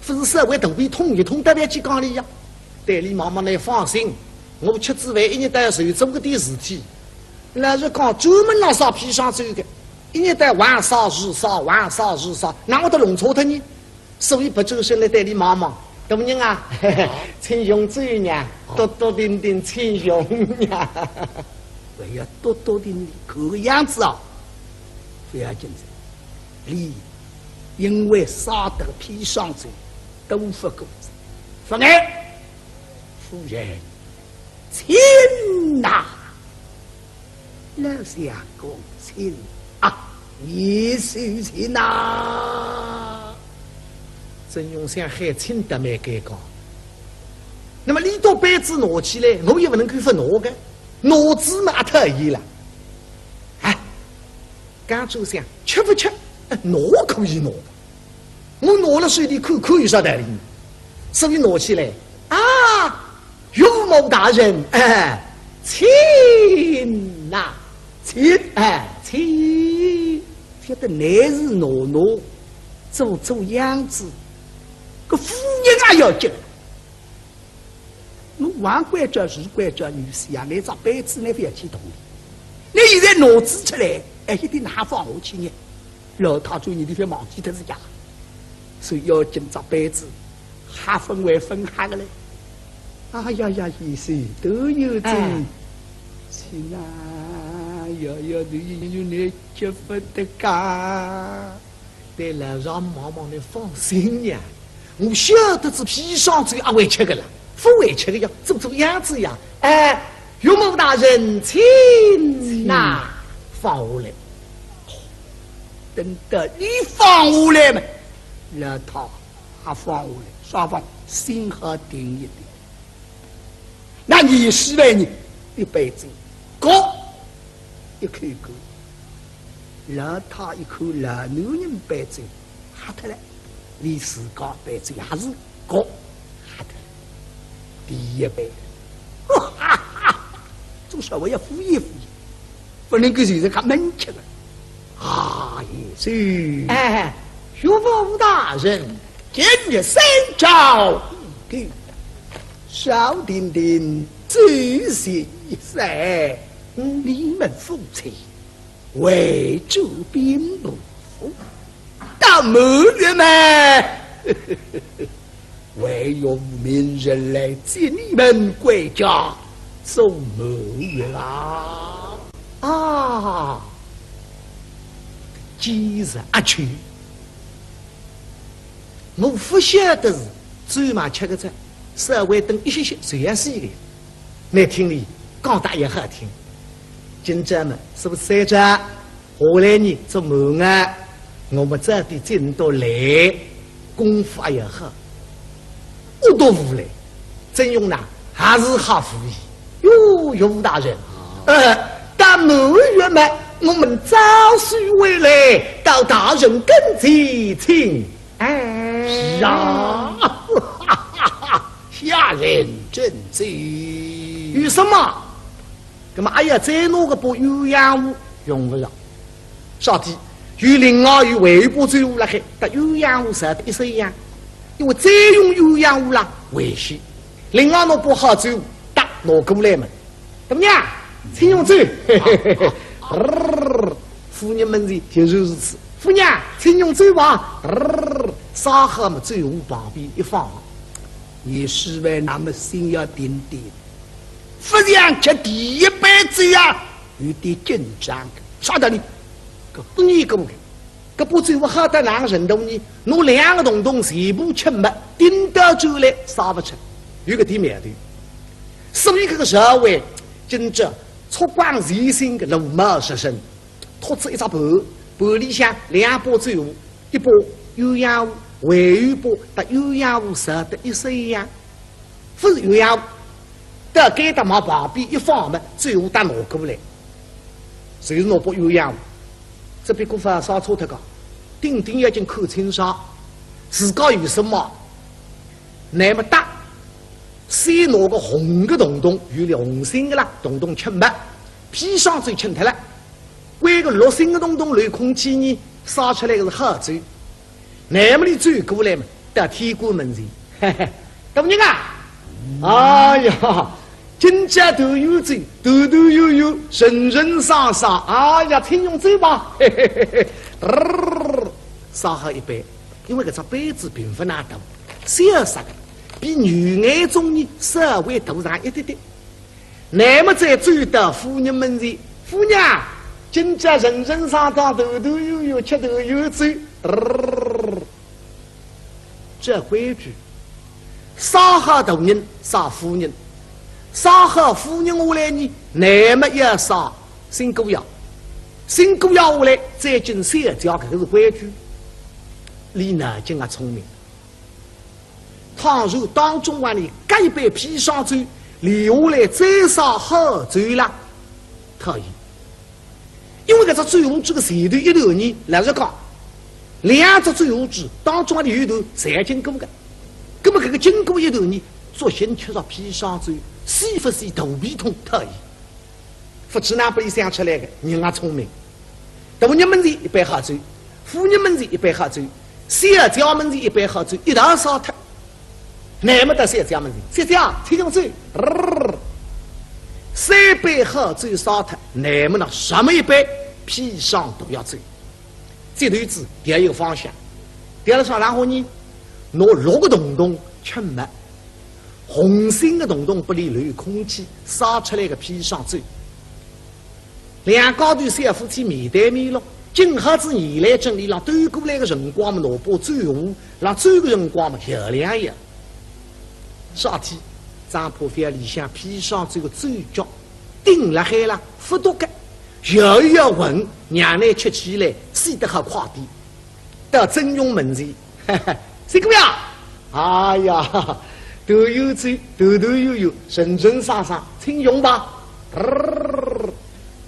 勿是稍微肚皮痛一痛，得勿要去讲理呀。对俚望望，倷放心，我吃仔饭一日到夜就做搿点事体，老实讲，专门浪烧砒霜酒个，一日到夜横烧竖烧，横烧竖烧，哪会得弄错脱呢？ 所以别转身来对俚望望，大人啊，请用酒呢，笃笃定定请用呀。哎呀，笃笃定定，搿个样子啊，勿要紧张。俚因为烧得砒霜酒，都勿过，勿碍。夫人，请呐。 老相公请啊，你是请呐。曾荣想喊请得蛮尴尬。那么俚笃杯子拿起来，我也勿能够勿拿个，拿仔嘛也讨厌了。哎，刚转想，吃勿吃，哎，拿可以拿个。 我拿了手里看看有啥道理呢？所以拿起来，啊，岳母大人，哎，请呐，请，哎，请。晓得乃是拿拿，做做样子，搿夫人也要紧了。 我横关照竖关照女婿啊，拿只杯子呢勿要去动伊。倷现在拿仔出来，哎，一定哪放下去呢？老太转念头勿要忘记脱自家，所以要紧只杯子，还分为分开个嘞。哎呀呀，贤婿，都有这，哎，请啊，要要你有你吃勿得噶。 对老丈母望望，倷放心呀，我晓得仔砒霜酒阿会吃个啦，勿会吃个呀，做做样子呀。哎，岳母大人，请呐，放下来。等到俚放下来嘛，老太也放下来，双方心好定一点。 那你是为你一杯酒，搿一口搿，老太一口老男人杯酒喝脱了，俚自家杯酒也是搿喝脱了。第一杯，哈哈哈，总稍微要敷衍敷衍，勿能够就是讲闷吃个。啊，贤婿。哎，岳父大人，今日三朝一个， 少停停酒席一散，你们夫妻回转兵部府，到满月嘛，还有无名人来接你们归家，做满月啊！啊，今日阿去，我勿晓得是酒嘛吃个着，稍微等一歇歇就要死个。 倷听俚讲得也好听。今朝嘛，是勿是三朝下来呢，做满月，我们早点进到来，功夫也好。我都无来，曾荣呐，还是好无意。哟，岳父大人，呃，到满月嘛，我们早些回来，到大人跟前请。哎，是啊。 下人遵旨。有什么？那么哎呀，再拿个把鸳鸯壶，用勿着。啥体？有另外有还有把酒壶辣海，搭鸳鸯壶烧得一式一样，因为再用鸳鸯壶啦危险。另外拿把好酒壶搭拿过来嘛。大娘，请用酒。夫人门前就是如此。夫人，请用酒吧。烧好么酒壶旁边一放，严世蕃那么心要定定。 勿像吃第一杯酒啊，有点紧张个。啥道理？搿勿能过个，搿把酒壶好得哪能程度呢？拿两个洞洞全部吃没，顶到酒来烧勿出，有搿点苗头。所以搿个社会真正出光全身个螺帽十身，托出一只盘，盘里向两把酒壶，一把鸳鸯壶，还有一把搭鸳鸯壶烧得一式一样。 勿是鸳鸯壶，到该搭往旁边一放嘛，酒壶搭拿过来，就是拿把鸳鸯壶。只不过勿烧错脱个，顶顶要紧看清爽，自家有什么，那么搭，先拿个红个洞洞，有粒红心个啦，洞洞吃没，砒霜酒吃脱了，关个绿心个洞洞留空气呢，烧出来个是好酒。 那么俚走过来嘛，到天官门前，嘿嘿，大人啊，哎呀，今朝团圆酒，团团圆圆，顺顺爽爽，哎呀，请用酒吧，嘿嘿嘿嘿，嘚儿，烧好一杯，因为搿只杯子并勿哪大，小小个，比牛眼盅呢稍微大上一点点。 那么再走到夫人门前，夫人啊，今朝顺顺当当，团团圆圆，吃团圆酒。这规矩，烧好大人，烧夫人，烧好夫人下来呢，那么要烧新姑爷，新姑爷下来再敬小姐，搿个是规矩。俚哪亨啊聪明。 倘若当中啊，俚搿一杯砒霜酒留下来再烧好酒啦，可以。因为搿只酒壶子个前头一段呢，老实讲，两只酒壶子当中啊，有一段侪经过个。葛么搿个经过一段呢，作兴吃着砒霜酒，死勿死肚皮痛，可以。 勿知哪亨拨俚想出来个，人也聪明。大人门前一杯好酒，夫人门前一杯好酒，小姐门前一杯好酒，一道烧脱。那么到小姐门前，小姐，请用酒。三杯好酒烧脱，那么呢，什么一杯砒霜毒药酒。 这头子调一个方向，调了啥然后呢？拿绿个洞洞吃没，红心个洞洞拨俚留空气，烧出来个砒霜酒。两家头小夫妻面对面咯，正好仔眼来正里浪兜过来个辰光嘛，拿把酒壶，浪走个辰光嘛，摇两摇。啥体？张破覅里向砒霜酒个酒脚 顶辣海了，勿毒个，摇一摇魂，让俚吃起来死得好快点。到曾荣门前，嘿嘿，新姑爷，哎呀，团圆酒，团团圆圆，顺顺爽爽，请用吧。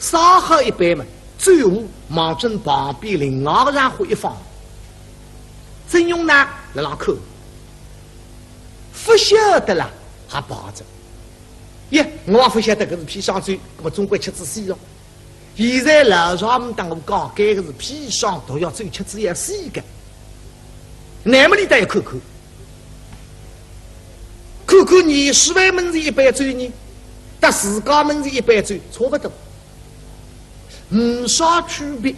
烧好一杯嘛，酒壶望准旁边另外个人家一放。曾荣呢，辣浪看，勿晓得啦，还摆着。 耶，我也勿晓得搿是砒霜酒，搿么总归吃仔死咯。现在老丈母搭我讲，搿个是砒霜毒药酒，吃仔要死个。那么俚倒要看看，看看严世蕃门前一杯酒呢，搭自家门前一杯酒差勿多，呒啥区别。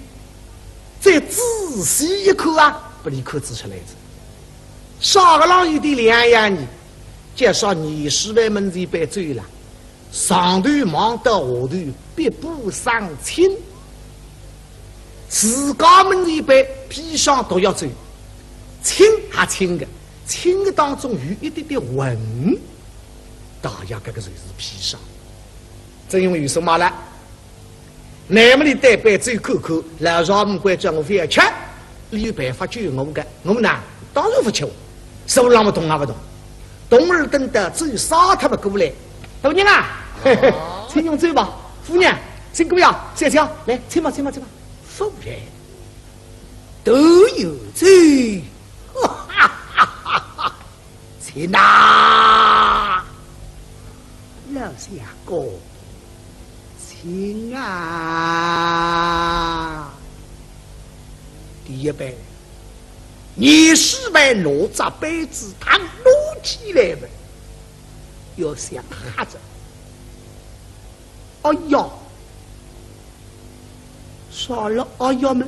再仔细一看啊，拨俚看仔出来哉。啥个浪有点两样呢？ 介绍严世蕃门前一杯酒啦，上头望到下头碧波生青，自家门前一杯砒霜毒药酒，青还青个，青个当中有一点点浑，大约搿个就是砒霜。曾荣有数目了。 那么俚对杯酒看看，老丈母关照我覅吃，俚有办法救我个，我呢，当然勿吃哦。手浪么动也勿动，动尔等到酒烧脱么过来。大人啊，嘿嘿，请用酒吧。夫人，请过呀，小姐，来，请吧，请吧，请吧。夫人，都有酒，哈哈哈哈哈。 请呐，老相公，请啊。一杯，严世蕃拿只杯子汤拿起来么，要想喝着。哎呀，啥了哎呀么？